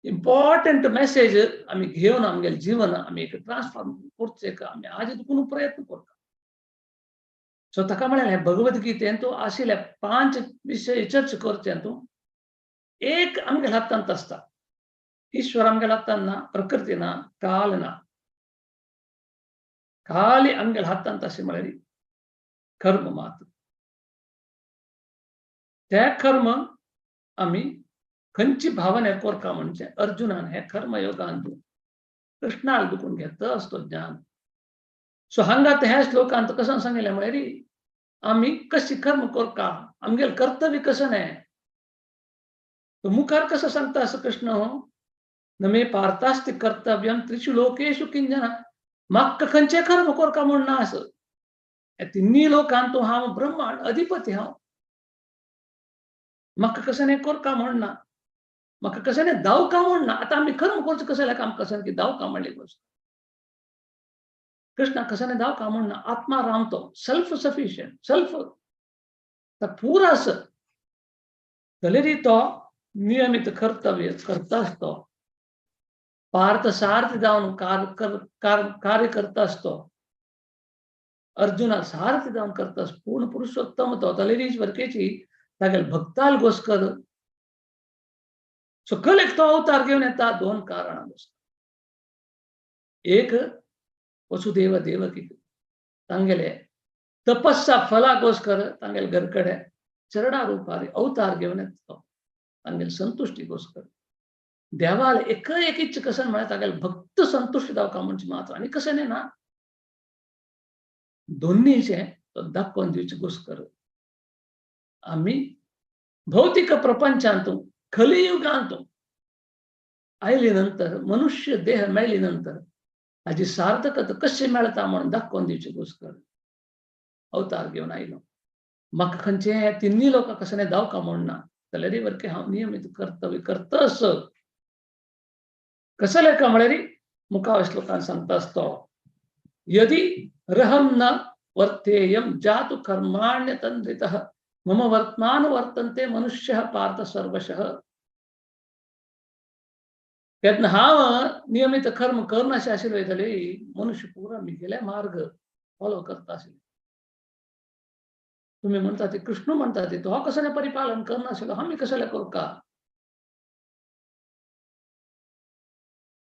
इम्पॉर्टंट मेसेज आमी घेवन आमगेलें जीवन आमी एक ट्रान्सफॉर्म करचें आमी आज दुखून प्रयत्न करता. सो ताका म्हळ्यार हें भगवद्गीतेन तूं आशिल्ले 5 विशय चर्चा करचें तूं एक आमगेल्या हातांत आसता. ईश्वर आमगेल्या हातांत ना, प्रकृती ना, काल ना. खाली आमगेल्या हातांत अशें म्हळ्यार कर्म मात्र. ते कर्म आमी खंयची भावना करका म्हणजे अर्जुनान हे कर्मयोगान कृष्णाल दुखून घेता असतो ज्ञान. सो हांगा ह्या श्लोकांत कसं सांगिल्लें म्हळ्यार आमी कशी कर्म करका, आमगेलें कर्तव्य कसं न्ही. तो मुखार कसो सांगता असो कृष्ण, न मे पार्थास्ति कर्तव्यम त्रिषु लोकेषु किंजन, म्हाका खंयचें कर्म करका म्हूण ना असो. तिन्ही लोकांत तो हांव ब्रह्मांड अधिपती हांव, म्हाका कशें करका म्हूण ना, म्हाका कशें दावका म्हूण ना. आतां आमी कर्म करचें कशें जाल्यार आमकां कशें की दावका म्हणली गोश्ट. कृष्णा कशें दावका म्हूण ना, आत्मा राम तो सेल्फ सफिशियंट सेल्फ पुरा आस जाल्यार तो नियमित कर्तव्य करता आसतो, पार्थ सारथी जावन कार्य करता आसतो, अर्जुना सारथी जावन करता, पूर्ण पुरुषोत्तम तो जाल्यार वरकेची तागेल भक्ताल गोस्कर सकल एक तो अवतार घेवन येता दोन कारणां गोस्कर. एक वसुदेव देवकी तांगेले तपस्या फला गोस्कर तांगेले घरकडे चरडा रुपारी अवतार घेवन येता तो तांगेले संतुष्टी गोस्कर. देवाल एक एक इच्छ कसन म्हळ्यार तागेले भक्त संतुष्ट जावका म्हणजे मात्र आनी कशें न्ही ना दोन्हीचे तो दाखोवन दिवचे गोस्कर. आमी भौतिक प्रपंचांत कलियुगांत आयले नंतर मनुष्य देह मेळ्ळे नंतर हाजी सार्थकता कशी मेळटा म्हणून दाखोवन दिवचे गोस्कर अवतार घेवन आयलो. म्हाका खंयचे तिन्ही लोकां कशें दावका म्हूण ना जाल्यार वरके हांव नियमित कर्तव्य करता असो कसले का म्हळ्यार मुखाव्या श्लोकान सांगता आसतो, यदि रहम न वर्तेयम जातु कर्माण्य तंद्रितः मम वर्तमान वर्तन्ते मनुष्य पार्थ सर्वशः. तेन्ना हांव नियमित कर्म करनाशें आशिल्लें जाल्यार मनुष्य पुरा मिगेले मार्ग फॉलो करता आशिल्ले. तुमी म्हणटा ते कृष्ण म्हणटा ते तो कसलें परिपालन करनाशिल्लो आमी कसलें करका.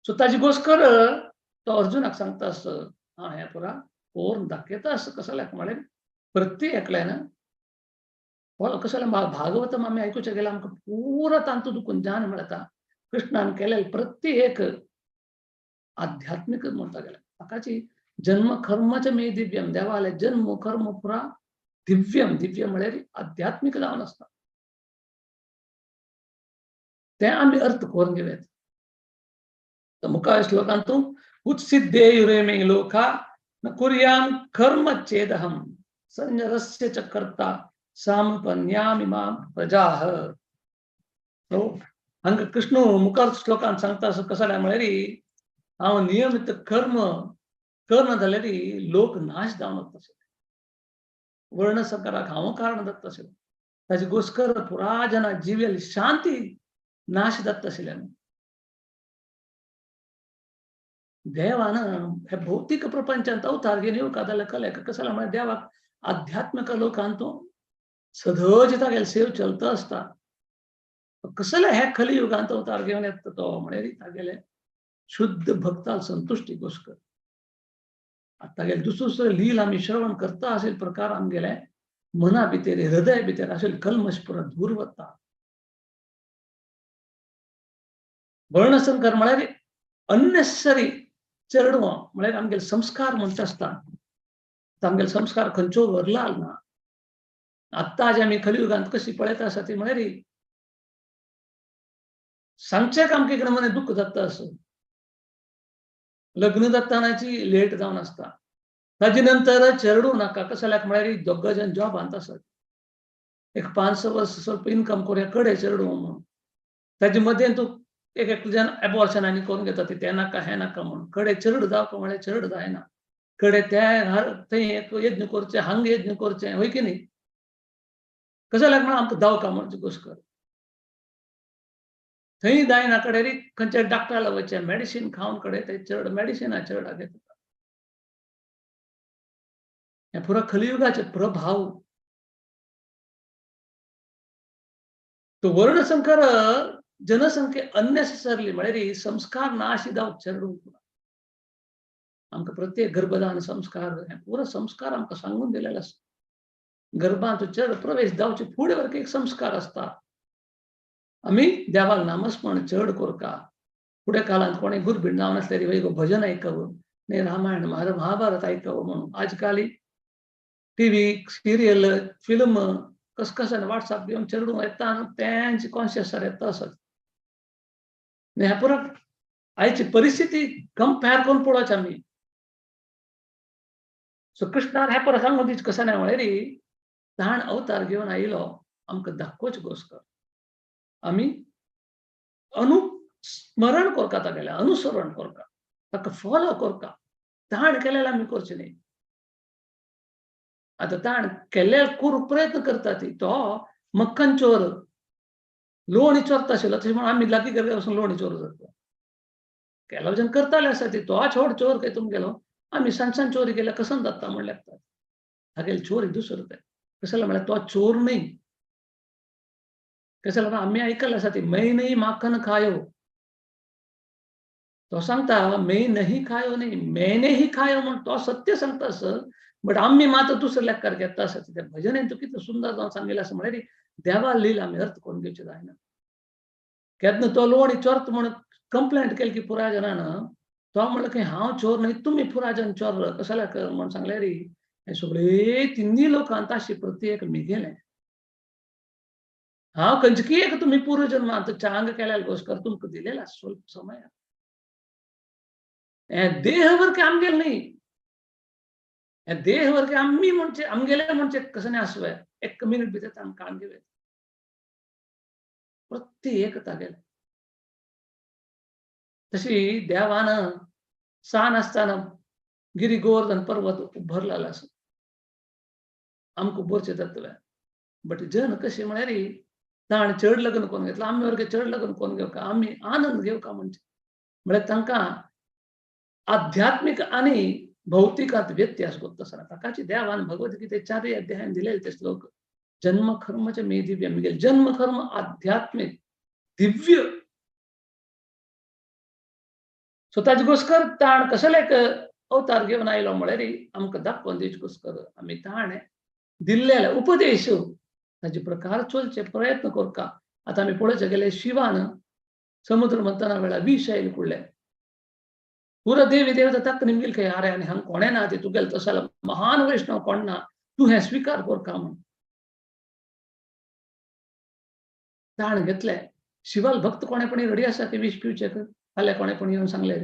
सो ताजी गोस्कर तो अर्जुनाक सांगता आसो, हांव हें पुरा कोरून दाखयता आसो कसल्याक म्हळ्यार प्रत्येक एकल्यान फॉलो कसलें. भागवतम आमी आयकुचें गेल्यार आमकां पुरा तांतूं दुखून ज्ञान मेळटा. कृष्णान केलें प्रत्येक आध्यात्मीक म्हणटा गेल्यार ताकाची जन्म कर्माचें मे दिव्यम, देवालें जन्म कर्म पुरा दिव्यम, दिव्य म्हळ्यार आध्यात्मीक जावन आसता तें आमी अर्थ करून घेवया. मुखाव्या श्लोकांत उत्सिद्धेयुरेमे लोका न कुर्याम कर्म चेदहम संजरस्य च कर्ता सामपन्यामि मां प्रजाः. हांगा कृष्ण मुखार श्लोकान सांगता असो कसो म्हळ्यार हांव नियमित कर्म करना जाल्यार लोक नाश जावन वता, वर्ण संकराक हांव कारण जाता आशिल्लें, ताजे गोस्कर पुरा जना जिवेल शांती नाश जाता आशिल्ल्यान देवान हे भौतिक प्रपंचांत अवतार घेवन येवका जाल्यार कलेक कसो म्हळ्यार देवाक आध्यात्मिक लोकांत सदच तागेले सेव चलता आसता. कसले हे कलियुगांत अवतार घेवन येता तो म्हळ्यार तागेले शुद्ध भक्ताल संतुष्टी गोस्कर. आतां तागेले दुसरो दुसरो लील आमी श्रवण करता अशे प्रकार आमगेले मना भितर हृदय भितर अशें कल्मश पुरा दूर वता. वर्णसंकर म्हळ्यार अननेसेसरी चेडवां म्हळ्यार आमगेले संस्कार म्हणटा आसता, आमगेले संस्कार खंयचो वरला ना. आत्तां जे आमी कलियुगांत कशी पळयता आसा ती म्हळ्यार सांगचें आमकां कितें मने दुख्ख जाता असो. लग्न जातानाची लेट जावन आसता, ताजे नंतर चेडूं नाका कसल्याक म्हळ्यार दोग जाण जॉबांत आसत, एक 5-6 वर्स स्वल्प इनकम करुया कडे चेडूं म्हणून ताजे मदें तूं एक एकल्यान एबॉर्शन आनी करून घेता तें नाका हें नाका म्हणून कडे चेड जावपा म्हळ्यार चेड जायना, कडे ते थंय एक यज्ञ करचें हांगा यज्ञ करचें हय की न्ही कसल्याक म्हळ्यार आमकां दावका म्हणचे गोस्कर थंय जायना कडे री खंयच्या डॉक्टराला वचचें मेडिसीन खावन कडे ते चड मेडिसिना चड घेता. हें पुरा कलियुगाचे प्रभाव. तो वर्णसंकर जनसंख्ये अननेसेसरली म्हळ्यार संस्कार नाश जावप चेडूं. आमकां प्रत्येक गर्भदान संस्कार हें पुरो संस्कार आमकां सांगून दिलेलो आसा. गर्भांत चड प्रवेश जावचे फुडें वरक एक संस्कार आसता. आमी देवाक नामस्मरण चड करका. फुडें काळांत कोणें गुरबीण जावन आसल्यार वय गो भजन आयकवं न्ही रामायण महाभारत आयकवं म्हणून. आजकाल टीव्ही सिरियल फिल्म कस कस व्हॉट्सअप घेवन चेडूं येता न्हू तेंच कॉन्शियसार येता आसत. ह्या पुरा आयची परिस्थिती कंपेर करून पळोवची आमी. सो कृष्णान ह्या परत सांगून दिच कसं नाही म्हळ्यार ताण अवतार घेवन आयलो आमकां दाखोवच गोस्कर आमी अनुस्मरण करता तागेलें, अनुसरण करता, ताका फॉलो करता. ताण केलेले आमी करचे न्ही. आतां ताण केल्ले करूंक प्रयत्न करता ती तो मक्खन चोर लोणी चोरता आशिल्लो तशें म्हणून आमी लागीं करता वचून लोणी चोर जाता. केलो जन करताले आसा ती तो छोड चोर खंय तुमगेलो आमी सान सान चोरी केल्या कसन जाता म्हण लागता. तागेली चोरी दुसरो तें कशें म्हळ्यार तो चोर न्ही. कशें जाल्यार आमी आयकल्लें आसा ती मै नहीं माखन खायो. तो सांगता मै नहीं खायो न्ही मैने ही खायो म्हण तो सत्य सांगता आसत बट आमी मात दुसऱ्या लेखार घेता आसत. त्या भजनेन तूं कितलें सुंदर जावन सांगिल्लें आसा म्हळ्यार देवा लील आमी अर्थ करून घेवचें जायना. केन्ना तो लोणी चोरता म्हण कंप्लेंट केली की पुराय जनान तो म्हणलो की हांव चोर न्ही तुमी पुराय जन चोर कशें म्हण सांगलें रे. हे सगळे तिन्ही लोकांत ताशी प्रत्येक मिगेलें हांव खंयची एक तुमी पूर्वजन्मांत चांग केल्यार गोस्कर तुमकां दिलेला स्वल्प समय. हें देहवर की आमगेलें न्ही, हें देहवर की आमी म्हणचे आमगेले म्हणचे कसं नाही आसवे एक मिनिट भितर आमकां काण घेवया प्रत्येक तागेलें. तशी देवान सान आसतना गिरी गोवर्धन पर्वत भरलेलो आसा आमकां बोरचें तत्व. बट जन कशें म्हळ्यार ताण चड लग्न कोण घेतला आमी वर्गे चड लग्न कोण घेवका आमी आनंद घेवका म्हणचे म्हळ्यार तांकां आध्यात्मीक आनी भौतिकांत व्यत्यास गोत्त आसना. ताकाची देवान भगवद्गीते चारय अध्यायान दिलेले ते श्लोक जन्म कर्मचे मे दिव्य मिगेल जन्म कर्म आध्यात्मिक दिव्य. सो ताजे गोस्कर ताण कसले एक अवतार घेवन आयलो म्हळ्यार आमकां दाखोवन दिवचे गोस्कर आमी ताणें दिल्लेले उपदेश ताजे प्रकार चलचे प्रयत्न करता. आतां आमी पळोवचे गेले शिवान समुद्र मंथना वेळार विष आयले कुडले पुरा देवी देवता ताका निमगेल खंय अरे आनी हांगा कोणें ना ते तुगेले तसो महान वैष्णव कोण ना तूं हें स्विकार करता म्हण ताण घेतले. शिवाल भक्त कोणेपणी रेडी आसा ते विष पिवचे फाल्यां कोणेपणी येवन सांगले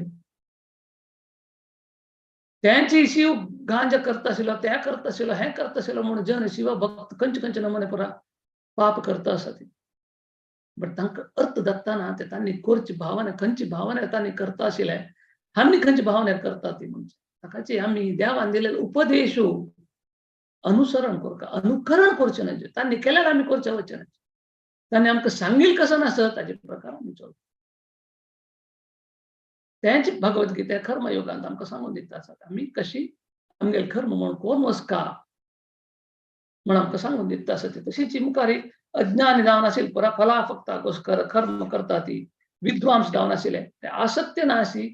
त्यांची शिव गांजा करता आशिल्लो तें करता आशिल्लो हें करता आशिल्लो म्हूण जन शिव भक्त खंयचे खंयचे नमुने पुरा पाप करता आसा ती. बट तांकां अर्थ दाखतना ते तांणी करची भावना खंयची भावना तांणी करता आशिल्ले आमी खंयची भावना करता ती म्हणजे ताकाची आमी देवान दिलेले उपदेश अनुसरण करता अनुकरण करचें न्हय. तांणी केल्यार आमी करचें वचचें न्हय. तांणी आमकां सांगील कसो नासत ताजे प्रकार आमी चलता. तेंच भगवद्गीता कर्मयोगांत आमकां सांगून दिता आसात आमी कशी आमगेले कर्म म्हण कोण वसका म्हण आमकां सांगून दिता आसा. तशीच मुखार अज्ञानी जावन आशिल्ले पुरा फला फक्त गोस्कर कर्म करता ती विद्वांस जावन आशिल्ले ते आसत्य नाशी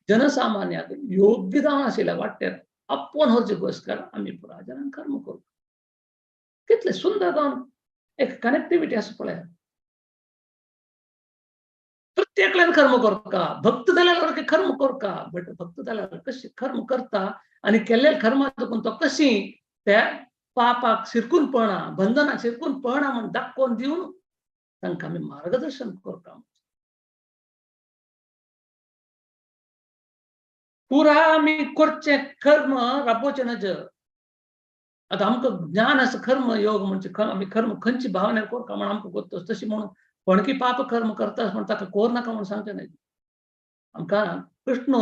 जनसामान्याक योग्य जावन आशिल्ले वाटेर आपोवन व्हरचे गोस्कर आमी पुरा जनांक कर्म करू. कितले सुंदर जावन एक कनेक्टिविटी आसा पळय. प्रत्येकल्यान कर्म करता भक्त जाल्यार कर्म करता बट भक्त जाल्यार कशी कर्म करता आनी केल्ले कर्मा चुकून तो कशी त्या पापाक शिरकून पळना बंधनाक शिरकून पळना म्हण दाखोवन दिवन तांकां आमी मार्गदर्शन करता. पुरा आमी करचें कर्म राबोवचें नज. आतां आमकां ज्ञान आसा कर्म योग म्हणजे आमी कर्म खंयची भावना करता म्हण आमकां गोत्त तशी म्हणून कोणकी पाप कर्म करता म्हण ताका कोर नाका म्हूण सांगचें न्हय. आमकां कृष्ण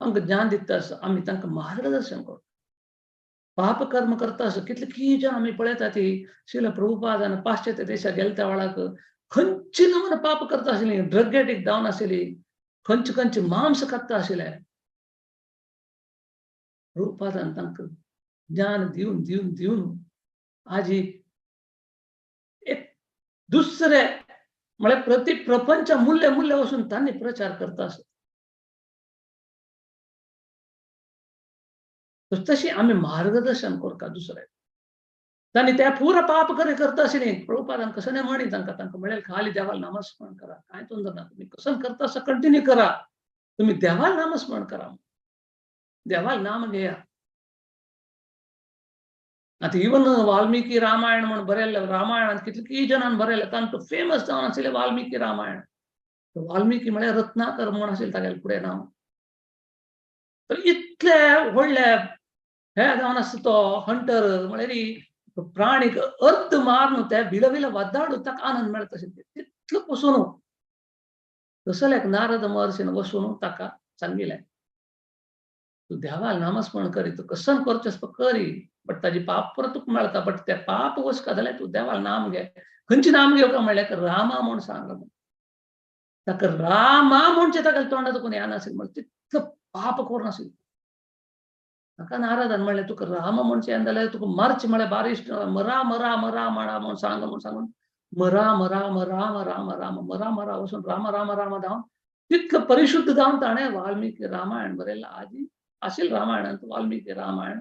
आमकां ज्ञान दिता आसा आमी तांकां मार्गदर्शन करता. पाप कर्म करता आसा कितले की जन आमी पळयता ती शिल प्रभुपादान पाश्चात्य देशाक गेले त्या वेळाक खंयची नमुने पाप करता आशिल्ली ड्रग एडिक्ट जावन आशिल्ली खंयचे खंयचे मांस खाता आशिल्ले. प्रभुपादान तांकां ज्ञान दिवन दिवन दिवन आजी एक दुसरे म्हळ्यार प्रति प्रपंच मूल्य मूल्य वचून तांणी प्रचार करता आसत. तशी आमी मार्गदर्शन करता दुसरे तांणी त्या पुरा पाप करे करता आशिल्ली प्रभुपादान कसं नाही म्हणी तांकां तांकां म्हणलें खाली देवाला नामस्मरण करा कांय तोंदर ना तुमी कसं करता असं कंटिन्यू करा तुम्ही देवाला नामस्मरण करा देवाला नाम घेया. आतां इवन वाल्मिकी रामायण म्हूण बरयल्लें, रामायणांत कितलीं जाणान बरयलें, तांकां फेमस जावन आशिल्लें वाल्मिकी रामायण. वाल्मिकी म्हळ्यार रत्नाकर म्हूण आशिल्लें तागेलें फुडें नांव. तर इतले व्हडले हे जावन आसता तो हंटर, म्हळ्यार प्राणीक अर्थ मारून ते बिल वद्दाडून ताका आनंद मेळटा आशिल्लो तितलो पसून. तसो एक नारद महर्षीन वसून ताका सांगिल्लें, तूं देवाक नामस्मरण करी, तूं कसन करचें आसता करी, बट ताजी पाप परत तुका मेळटा, बट ते पाप वचका जाल्यार तूं देवाक नाम घे. खंयचें नाम घेवका म्हणल्यार रामा म्हूण सांग. ताका रामा म्हणचें ताका तोंडांत कोण येनाशिल्लें, म्हळ्यार तितलो पाप करून आशिल्लो. ताका नारदान म्हणलें तुका रामा म्हणचें येना जाल्यार तुका मारचें म्हळ्यार बारिश्ट मरा मरा मरा माडा म्हूण सांग म्हूण सांगून मरा मरा मरा राम राम मरा मरा वचून राम राम राम जावन तितलो परिशुद्ध जावन ताणें वाल्मिकी रामायण बरयलां. आजी आशिल्लें रामायणांत वाल्मिकी रामायण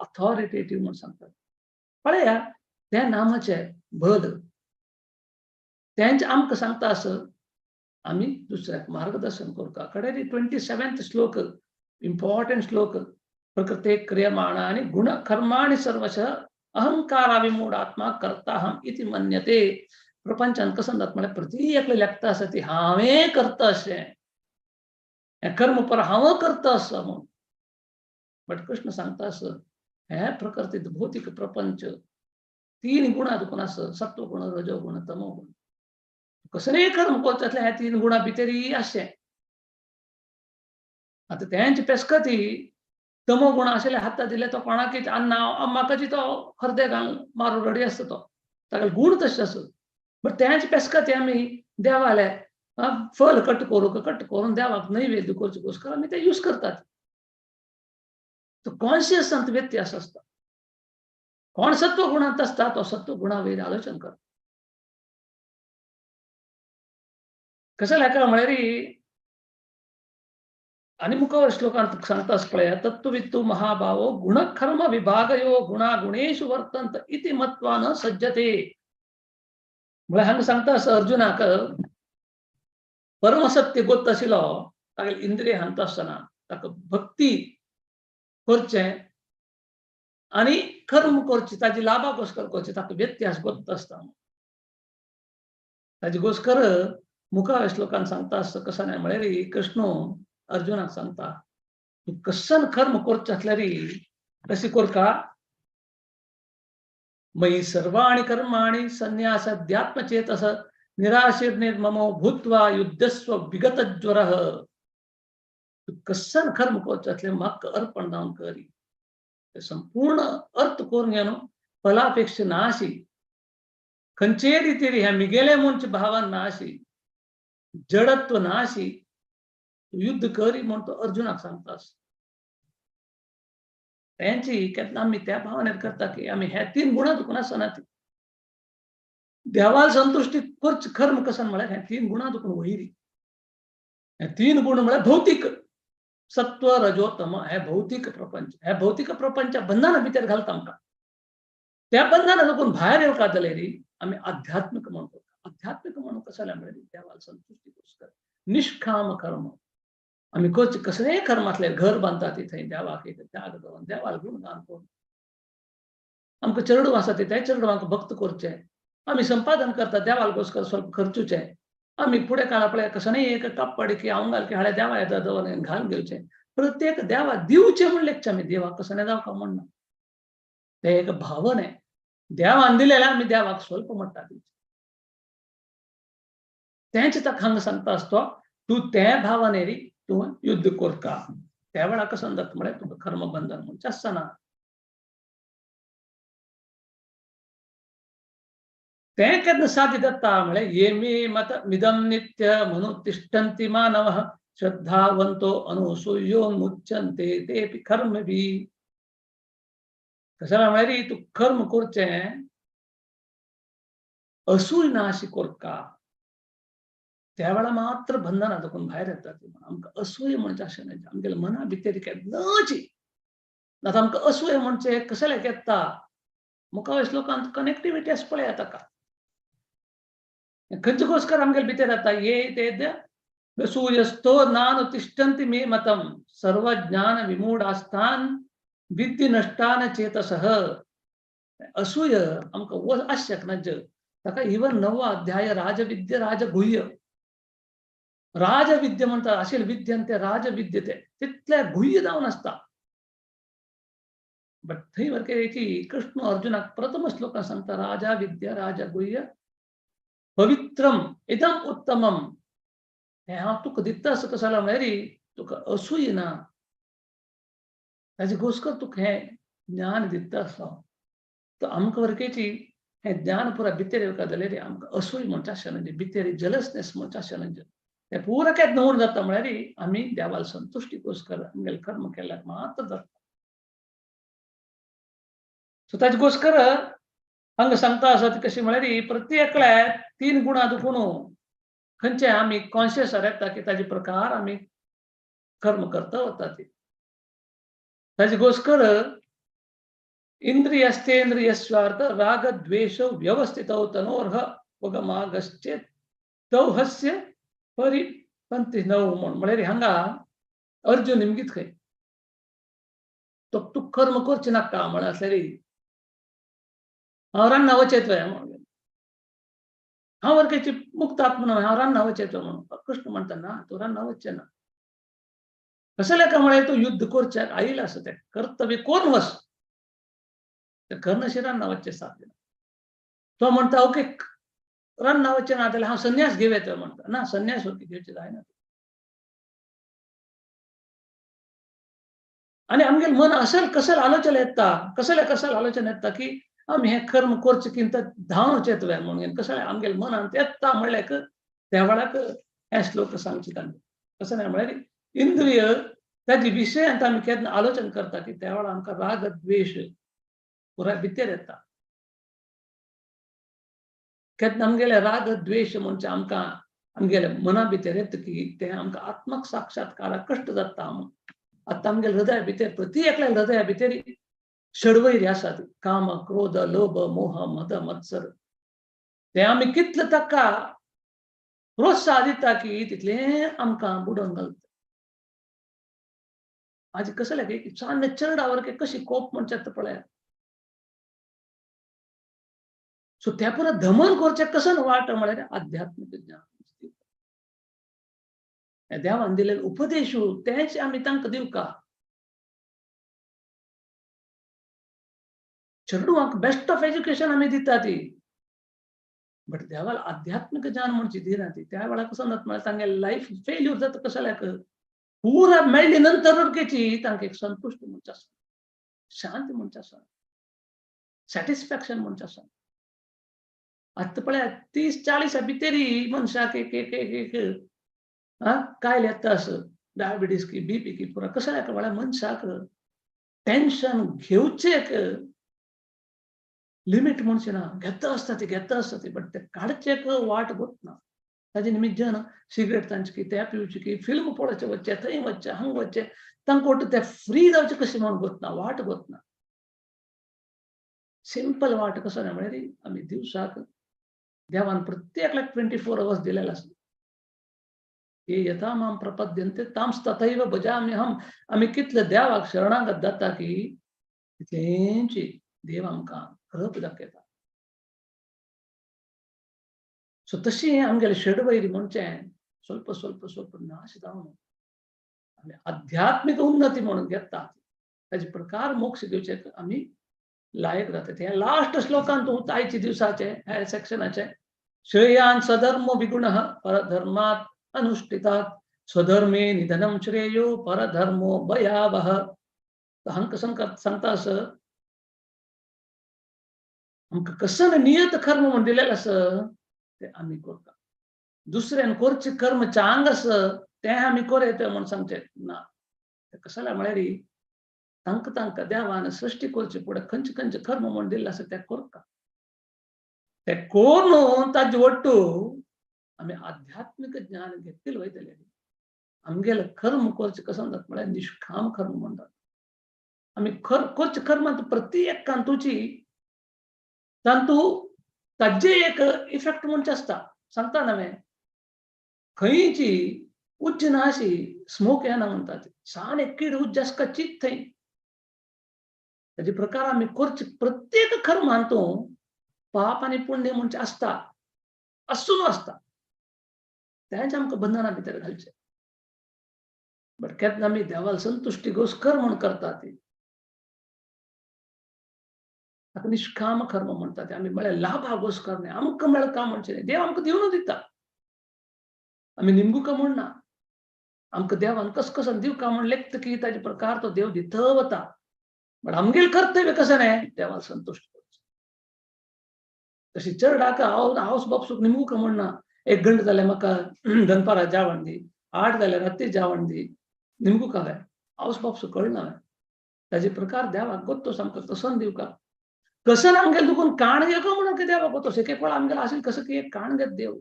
अथॉरिटेटीव म्हूण सांगतात. पळया त्या नामाचें बल तेंच आमकां सांगता आस आमी दुसऱ्याक मार्गदर्शन करता. कडेन 27 श्लोक इम्पॉर्टंट श्लोक. प्रकृते क्रियमाणानि गुण कर्माणि सर्वशः अहंकाराविमूढ आत्मा कर्ताहम इति मन्यते. प्रपंचान कसं जाता म्हळ्यार प्रति एकले लेखता आसा ती हांवें करता अशें, हें कर्म पर हांव करता आसा म्हूण. बट कृष्ण सांगता आस हें प्रकृतीत भौतीक प्रपंच तीन गुणां दुखून आसा, सत्वगुण रजोगुण तमोगुण. कसलेय कर्म करता ह्या तीन गुणां भितरी आसचें. आतां तेंच पेस्कती तमो गुण आशिल्ले हाता दिले तो कोणाकच अन्ना म्हाकाची तो हरदे घाल मारू रडी आसता तो, ताका गुण तशें आसत. बट तेंच पेस्कती आमी देवाले फल कट करूंक कट करून देवाक नैवेद्य करचे गोस्कर आमी ते यूज करतात. तो कॉन्शियस व्यत्यास आसता. कोण सत्व गुणांत आसता तो सत्व गुणा वयर आलोचन करता. कसं लेखा म्हळ्यार आनी मुखावर श्लोकांत सांगता पळया, तत्ववित्तु महाभावो गुणकर्म विभागयो गुणा गुणेषु वर्तन्त इति मत्वा न सज्जते. म्हळ्यार हांगा सांगता आसा अर्जुनाक परमसत्य गोत आशिल्लो तागेले इंद्रिय हांत आसतना ताका भक्ती करचें आनी कर्म करचें ताजी लाभा गोस्कर करचें ताका व्यत्यास गोत आसता. ताजी गोस्कर मुखार श्लोकान सांगता आसता कसं न्हय म्हळ्यार कृष्ण अर्जुनाक सांगता तूं कसन कर्म करचें आसल्यार कशें करका, मयि सर्वाणि कर्माणि संन्यासाध्यात्मचेतस निराशीर्निर्ममो भूत्वा युद्धस्व विगतज्वरः. तूं कसन कर्म करचें आसल्यार म्हाका अर्पण जावन करी, संपूर्ण अर्थ करून घेवन फलापेक्षा नाशी, खंयचेय रितीर ह्या मिगेले म्हणचे भावान नाशी, जडत्व नाशी, युद्ध करी म्हूण तो अर्जुनाक सांगता. तेंची केन्ना आमी त्या भावनेत करता की आमी ह्या तीन गुणां दुखून आसना ती देवाक संतुश्टी करच कर्म कसन म्हळ्यार ह्या तीन गुणां दुखून वयरी. हे तीन गुण म्हळ्यार भौतीक सत्व रजो तम, हे भौतीक प्रपंच, हे भौतीक प्रपंच बंधना भितर घालता आमकां. त्या बंधना दुखून भायर येवका जाल्यार आमी आध्यात्मीक म्हणतो. आध्यात्मीक म्हणून कसं म्हळ्यार देवाक संतुश्टी करता निष्काम कर्म. आमी करचे कसलेय कर्म आसल्यार घर बांदता ती थंय देवाक एक त्याग दवरून देवाक गुणगान करून, आमकां चेडूं आसा ते त्या चेडवांक भक्त करचें, आमी संपादन करता देवाक गोस्कर स्वल्प खर्चुचें, आमी फुडें काळा पळय कसलेय एक कपडे की हांव घाल की हाडे देवा येता दवर घालून घेवचें. प्रत्येक देवा दिवचें म्हण लेगचें आमी देवाक कसलें जावका म्हणना, तें एक भावन आहे. देवान दिलेलें आमी देवाक स्वल्प म्हणटा दिवचें. तेंच ताका हांगा सांगता आसतो तूं ते भावनेरी तूं युद्ध करता त्या वेळार कसं जाता म्हळ्यार तुका कर्मबंधन म्हणचें आसना. तें केन्ना साध्य जाता म्हळ्यार ये मे मत मिदं नित्य म्हणून तिष्ठन्ति मानवः श्रद्धावंतो अनुसूयो मुच्यन्ते तेपि कर्मभिः. कशें म्हळ्यार तूं कर्म करचें असूय नाशी करता त्या वेळार मात्र बंधना दुखून भायर येता. आमकां असूय म्हणचें अशें न्हय, आमगेल्या मना भितर केन्नाची ना आमकां असूय म्हणचें कसलें येता. मुखावेल्या श्लोकांत कनेक्टिविटी आसा पळया ताका खंयचे गोस्कर आमगेले भितर येता. ये ते सूर्यस्थो नानु तिष्ठन्ति मे मतम सर्वज्ञान विमूढास्तान विद्धि नष्टान चेतसः. असूय आमकां आश्यक ना जग ताका इवन नवो अध्याय राजविद्या राजगुह्य राजविद्या म्हणटा आशिल्ले विद्यान ते राजविद्या ते तितले गुह्य जावन आसता. बट थंय वरके कृष्ण अर्जुनाक प्रथम श्लोकान सांगता राजा विद्या राजगुह्य पवित्रम इदम उत्तमम. हें हांव तुका दिता आसा कसो जाला म्हळ्यार तुका असूय ना ताजे गोस्कर तुका हें ज्ञान दिता आसा. तर आमकां वरकेची हें ज्ञान पुरा भितर येवका जाल्यार आमकां असूय म्हणचे आसना म्हणजे भितर जलसनेस म्हणचे आसना म्हणजे तें पुरा केन्ना नवून जाता म्हळ्यार आमी देवाल संतुश्टी गोस्कर आमगेलें कर्म केल्यार मात्र जाता. सो ताजे गोस्कर हांगा सांगता आसा ती कशी म्हळ्यार प्रत्येकल्या तीन गुणां दुखून खंयचे आमी कॉन्शियस येता की ताजे प्रकार आमी कर्म करता वता ती. ताजे गोस्कर इंद्रियस्तेन्द्रियस्वार्थ राग द्वेष व्यवस्थित तनोर्ह वगमागश्चेत तौहस्य परिपंथी नव म्हण म्हळ्यार हांगा अर्जुन निमगीत खंय तो तूं कर्म करचें नाका म्हळ्यार आसल्यार हांव रान्ना वचेतोय म्हणून हांव वरकेची मुक्त आत्मा हांव रान्ना वचेतो म्हणून कृष्ण म्हणटा ना तूं रान्ना वचचें ना. कसलें का म्हळ्यार तूं युद्ध करच्याक आयिल्लो आसा तें कर्तव्य कोण वच तें करनशी रान्ना वचचें साध्य ना. तो म्हणटा ओके रान्ना वचचें ना जाल्यार हांव संन्यास घेवं येता म्हणटा ना संन्यास ओके घेवचें जायना. आनी आमगेलें मन असल कसल आलोचन येता कसले कसल आलोचन येता की आमी हें कर्म करचें कितें धांवन वचेतले म्हणून कसलें आमगेलें मनांत येता म्हणल्यार त्या वेळाक हें श्लोक सांगचे तांकां कसं नाही म्हळ्यार इंद्रिय ताजे विशयांत आमी केन्ना आलोचन करता की त्या वेळार आमकां राग द्वेश पुराय भितर येता. केन्ना आमगेले राग द्वेश म्हणजे आमकां आमगेले मना भितर येता की तें आमकां आत्मक साक्षात्काराक कश्ट जाता. आतां आमगेले हृदया भितर प्रति एकल्या हृदया भितर षडवैरी आसात काम क्रोध लोभ मोह मद मत्सर. ते आमी कितले ताका प्रोत्साह दिता की तितलें आमकां बुडोवन घालता. आज कसं लागे की सान्य चरडावर कशी कोप म्हणचे पळयात. सो त्या पुरा दमन करचें कसं वाट म्हळ्यार आध्यात्मिक ज्ञान देवान दिलेले उपदेश तेच आमी तांकां दिवका. चेडवांक बेस्ट ऑफ एज्युकेशन आमी दिता ती बट देवाल आध्यात्मिक ज्ञान म्हणची दिना ती. त्या वेळार कसं जाता म्हळ्यार तांगेले लायफ फेल्यूर जाता कसल्याक पुरा मेळ्ळी नंतर केची तांकां एक संतुश्ट म्हणचे आसा शांती म्हणचे आसा सॅटिस्फॅक्शन म्हणचे आसा. आतां पळया 30-40 भितरी मनशाक एक एक एक एक काय येता असं डायबिटीज की बीपी की पुरा कसं म्हळ्यार मनशाक टेन्शन घेवचें एक लिमीट म्हणचें ना. घेता आसता ती घेता आसता ती बट ते काडचेक वाट गोत ना. ताजे निमित्त सिगरेट तांचे की ते पिवचे की फिल्म पळोवचें वचचें थंय वचचें हांगा वचचें तांकां वट्ट ते फ्री जावचें कशें म्हणून गोत ना वाट गोत ना. सिंपल वाट कसो ना म्हळ्यार आमी दिवसाक देवान प्रत्येकल्याक 24 आवर्स दिलेले आसा. हे यथा मां प्रपद्यन्ते तांस तथैव भजाम्यहम्. आमी कितले देवाक शरणागत जाता की तितलेंची देव आमकां कृप दाखयता. सो तशी आमगेले षडवैरी म्हणचें स्वल्प स्वल्प स्वल्प नाश जावन आमी आध्यात्मीक उन्नती म्हणून घेता ताजे प्रकार मोक्ष दिवचे आमी लायक जाता. हे लास्ट श्लोकान तूं आयचे दिवसाचे ह्या सेक्शनाचे श्रेयान सधर्मो विगुणः परधर्मात् अनुष्ठितात् स्वधर्मे निधनं श्रेयो परधर्मो भयावह. हांकां सांगता असं आमकां कसं नियत कर्म म्हण दिलेलें आसा तें आमी करता. दुसऱ्यान करचें कर्म चांग आसा तें आमी करयत म्हण सांगचें ना. तें कसलें म्हळ्यार तांकां तांकां देवान सृश्टी करचे फुडें खंयचे खंयचे कर्म म्हण दिल्लें आसा तें करता. तें करून ताजे वट्टू आमी आध्यात्मीक ज्ञान घेतले वयतले. आमगेलें कर्म करचें कसं जाता म्हळ्यार निष्काम कर्म म्हणटात. आमी करचें कर्मांत प्रत्येकान तुजी तांतू ताजे एक इफेक्ट म्हणचे आसता. सांगता न्हय खंयची उच्च ना अशी स्मोक येना म्हणटा ती सान एक कीड उज्ज आसका चीत थंय ताजे प्रकार आमी करचे प्रत्येक कर्मांतू पाप आनी पुण्य म्हणजे आसता, आसून आसता, तेंच आमकां बंधना भितर घालचें. बट केन्ना आमी देवाक संतुश्टी गोस्कर म्हूण करता ती ताका निष्काम कर्म म्हणटा ते. आमी म्हळ्यार लाभा गोस्कर न्ही, आमकां मेळका म्हणचें न्ही, देव आमकां दिवन दिता, आमी निमगुका म्हूण ना. आमकां देवान कस कसन दिवका म्हूण लेखता की ताजे प्रकार तो देव दित वता. बट आमगेलें कर्तव्य कशें न्ही, देवाक संतुश्ट करचें. तशी चेरडाक हांव हांव बापसूक निमगुका म्हूण ना, एक घंटा जाल्यार म्हाका दनपारां जेवण दी, 8 जाल्यार राती जेवण दी, निमगुका हांवें हांव बापसूक कळना हांवें. ताजे प्रकार देवाक गोत्तोस आमकां कसन दिवका, कसन आमगेलें दुखून काण घेवका म्हणून देवाक गोत्तोस. एक एक वेळा आमगेलें आशिल्लें कसं की एक काण घेत देव,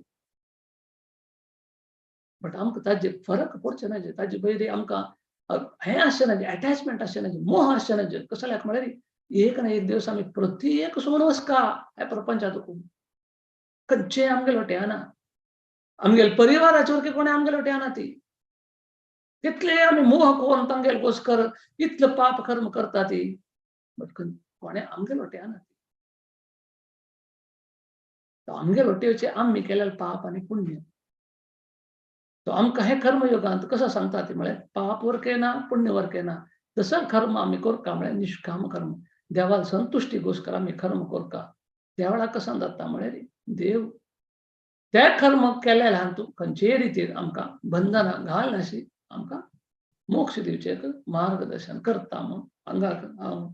बट आमकां ताजे फरक पडचें ना, ताजे पयलीं आमकां हें आसचें ना, एटॅचमेंट आसचें ना, मोह आसचें ना. कसल्याक म्हळ्यार एक ना एक दिवस आमी प्रत्येक सोडून वचका ह्या प्रपंचात दुखून खंयचें आमगेले वटेन ना, आमगेले परिवाराचे वरके कोणें आमगेले वटेन ना. ती तितले आमी मोह करून तांगेले गोस्कर इतले पाप कर्म करता ती, बट कोणें आमगेले वटेन ना. आमगेले वटेचे आमी केलेले पाप आनी पुण्य तो आमकां हे कर्मयोगांत कसो सांगता ती म्हळ्यार पाप वरके ना, पुण्य वरके ना, तसं कर्म आमी करता म्हळ्यार निष्काम कर्म, देवाक संतुश्टी गोस्कर आमी कर्म करता. त्या वेळार कसो जाता म्हळ्यार देव ते कर्म केलेले हातूंत खंयचेय रितीन आमकां बंधनां घालनाशी आमकां मोक्ष दिवचें मार्गदर्शन करता. म्हूण हांगा हांव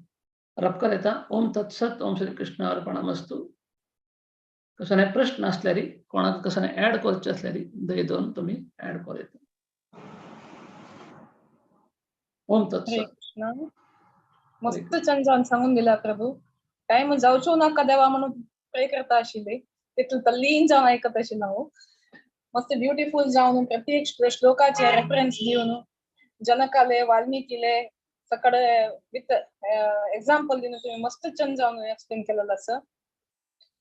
रपकर येता. ओम तत्सत, ओम श्री कृष्ण अर्पणमस्तु. कसो प्रश्न आसल्यार कोणाक कसो ऍड करचे आसल्यार दय दोन तुमी ऍड करूं येता. ओम तत्सत. मस्त छान जावन सांगून दिला प्रभू. टायम जावचो नाका देवा म्हणून प्रे करता आशिल्ले, तितून तल्लीन जावन आयकत आशिल्लो हांव. मस्त ब्युटिफूल जावन प्रत्येक श्लोकाचे रेफरन्स दिवन जनकाले वाल्मिकीले सकडे विथ एक्झाम्पल दिवन तुम्ही मस्त छान जावन एक्सप्लेन केलेलो आसा.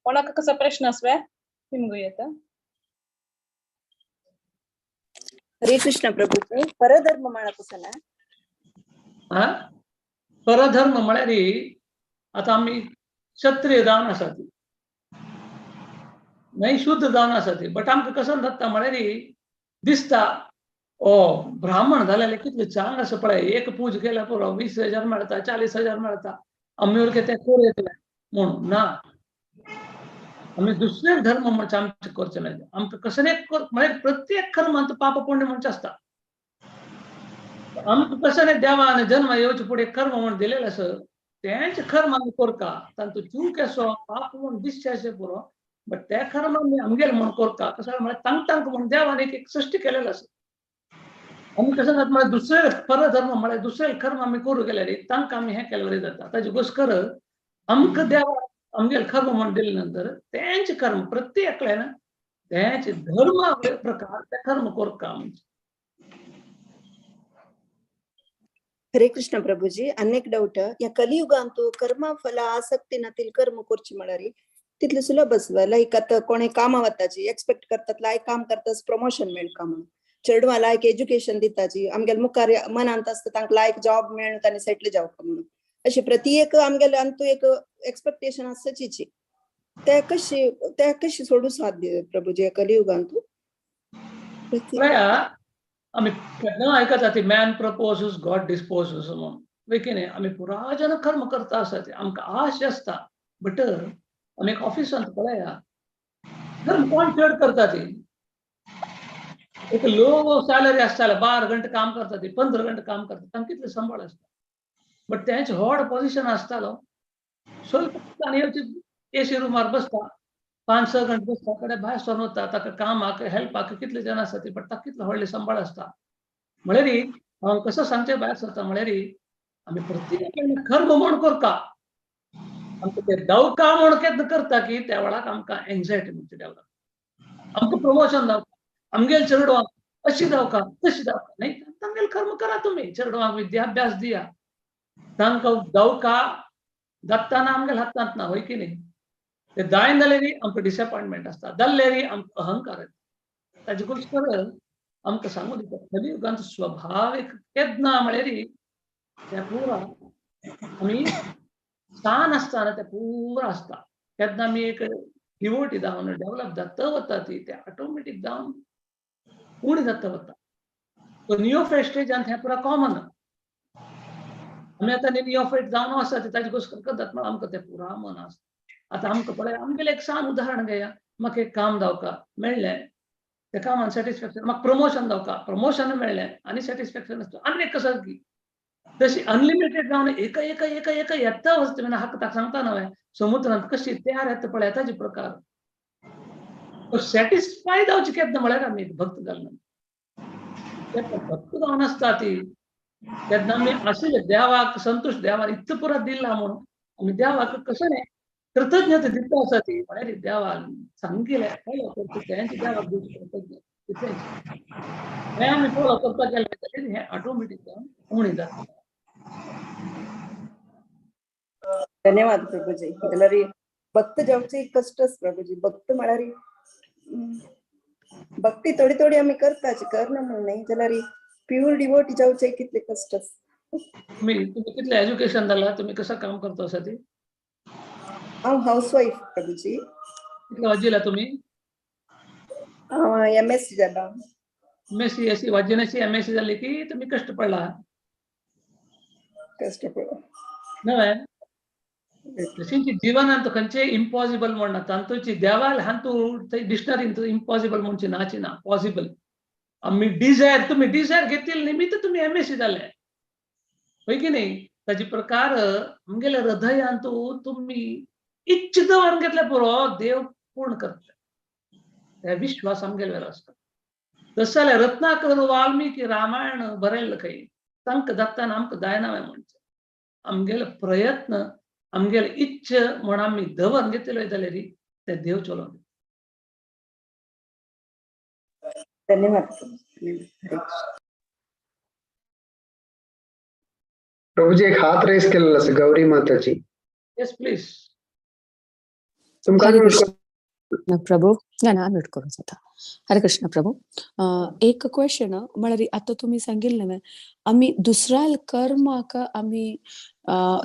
कोणाक कसो प्रश्न आसव्या निमगू येता. हरे कृष्ण प्रभूजी, परधर्म म्हणत ना? हा, परधर्म म्हळ्यार आतां आमी क्षत्रिय जावन आसा ती न्हय, शुद्ध जावन आसा ती, बट आमकां कसो जाता म्हळ्यार दिसता ओ ब्राह्मण जाल्यार कितले चांग आसा पळय, एक पूज केल्यार पुरो 20,000 मेळटा, 40,000 मेळटा, आमी उरके ते कोर येतले म्हूण ना. आमी दुसरे धर्म म्हणजे आमचें करचें न्हय, आमकां कसलें म्हळ्यार प्रत्येक कर्मांत पाप पुण्य म्हणचें आसता. आमकां कसलें न्हय देवान जन्म येवचे फुडें कर्म म्हूण दिलेलें आसा, तेंच कर्म आमी करता, तांचो चूक असो पाप म्हूण दिसचें अशें पुरो, बट ते कर्म आमी आमगेले म्हूण करता. कसो म्हळ्यार तांक तांक म्हूण देवान एक एक सृश्टी केलेलो आसा. आमी कसो जाता म्हळ्यार दुसरे परधर्म म्हळ्यार दुसरे कर्म आमी करूं गेल्यार तांकां आमी हें केल्यार जाता. ताजे गोस्कर आमकां देवा आमगेले कर्म म्हूण दिले नंतर तेंच कर्म प्रत्येकल्यान तेंच धर्म प्रकार ते कर्म करता. हरे कृष्ण प्रभुजी, अनेक डाऊट. या कलियुगांतू कर्म फल आसक्ती नातील कर्म करची म्हळ्यार तितले सुलभ आसता. लायक आतां कोणे कामा वताची एक्सपेक्ट करतात लायक काम करताच प्रमोशन मेळका म्हणून, चेडवां लायक एज्युकेशन दिताची, आमगेले मुखार मनांत आसता तांकां लायक जॉब मेळून तांणी सेटल जावका म्हणून, अशी प्रति एक आमगेले अंतू एक एक्सपेक्टेशन आसचीची. ते कशी सोडू साध्य प्रभुजी कलियुगांतू? आमी केन्ना आयकता ती मॅन प्रपोजस गॉड डिस्पोजस म्हणून, की न्ही? आमी पुरा जन कर्म करता आसा ते आमकां आश आसता, बट आमी एक ऑफिसांत पळया कर्म कोण चड करता ती, एक लो सॅलरी आसता, 12 घंटे काम करता ती, 15 घंटे काम करता, तांकां कितले संबळ आसता, बट तेंच व्हड पोजिशन आसतालो, स्वल्प एसी रुमार बसता, 5-6 घंटे बसता, कडे भायर सरून वता, ताका कामाक हेल्पाक कितले जाण आसा ती, बट ताका कितलो व्हडले संबळ आसता. म्हळ्यार हांव कसो सांगचें भायर सरता म्हळ्यार आमी प्रत्येकान कर्म म्हूण करता, आमकां ते दवका म्हूण केन्ना करता की त्या वेळाक आमकां एन्झायटी म्हणचे डेवलप, आमकां प्रमोशन जावका, आमगेले चेडवांक अशी जावका तशी जावका, न्ही तांगेले कर्म करा तुमी, चेडवांक विद्याभ्यास दिया, तांकां दवका जाताना आमगेले हातांत ना, हय की न्ही? ते जायना जाल्यार आमकां डिसएपॉयंटमेंट आसता, जाल्यार आमकां अहंकार येता. ताजे गोस्कर आमकां सांगू दिता कलियुगांत स्वभावीक केन्ना म्हळ्यार त्या पुरा आमी सान आसतना ते पुरा आसता. तेन्ना आमी एक डिवोटी जावन डेवलप जाता वता ती ते ऑटोमॅटीक जावन उणी जाता वता. सो नियोफायट स्टेजान हें पुरा कॉमन. आमी आतां नियोफायट जावन आसा ताजे गोश्ट करतात म्हळ्यार आमकां तें पुरा मन आसता. आतां आमकां पळय आमगेलें एक सान उदाहरण घेया, म्हाका एक काम जावका मेळ्ळें, त्या कामान सॅटिस्फॅक्शन, म्हाका प्रमोशन जावका, प्रमोशन मेळ्ळें आनी सॅटिस्फॅक्शन आसता. आनी एक कसो की तशी अनलिमिटेड जावन एक एक एक एक येता वस्तू हाका ताका सांगता न्हय, समुद्रांत कशी तयार येता पळय ताजे प्रकार. सॅटिस्फाय जावची केन्ना म्हळ्यार आमी भक्त जाले तेन्ना भक्त जावन आसता ती तेन्ना आमी आशिल्ले देवाक संतुश्ट, देवान इतलो पुरा दिला म्हणून आमी देवाक कशें न्ही कृतज्ञता दिता आसा ती म्हळ्यार देवान सांगिल्लें फॉलो करता तेंच देवाक दिवची कृतज्ञ तितलेंच. हें आमी फॉलो करपाक गेले जाल्यार हें ऑटोमॅटीक जावन उणें जाता. धन्यवाद प्रभुजी. जाल्यार भक्त जावचे कश्टच प्रभुजी. भक्त म्हळ्यार भक्ती थोडी थोडी आमी करताची, करना म्हण न्ही, जाल्यार प्युअर डिवोटी जावचे कितले कश्टच. तुम्ही कितले एज्युकेशन जाला, तुम्ही कसं काम करता आसा ती? हांव हावस वायफ प्रभुजी. कितले वाजिला तुम्ही? हांव एमएससी जाला. एमएससी अशी वाजिनाशी एमएससी जाली की तुम्ही कश्ट पडला? कश्ट पडला न्हय तशींच जिवनांत खंयचे इम्पॉसिबल म्हणना, तांतूची देवाल हांतू डिक्शनरीन इम्पॉसिबल म्हणची नाची ना, पॉसिबल. आमी डिझायर, तुम्ही डिझायर घेतील निमित्त तुम्ही एमएससी जाले हय की न्ही? ताजे प्रकार आमगेल्या हृदयांतू तुम्ही इच्छित दवरून घेतले पुरो, देव पूर्ण करता, त्या विश्वास आमगेले आसता. तशें जाल्यार रत्नाकर वाल्मिकी रामायण बरयल्लें खंय, तांकां जाता आमकां जायना म्हणचें. आमगेले प्रयत्न आमगेले इच्छ म्हण आमी दवर घेतले जाल्यार ते देव चलोवन. धन्यवाद प्रभुजी. एक हात रेस केलेला आसा गौरी माताजी. Yes please. तुमकां हरे कृष्ण प्रभू. ना ना म्यूट करूं जाता. हरे कृष्ण प्रभू. एक क्वेश्चन म्हळ्यार आतां तुमी सांगिल्लें न्हय, आमी दुसऱ्या कर्माक आमी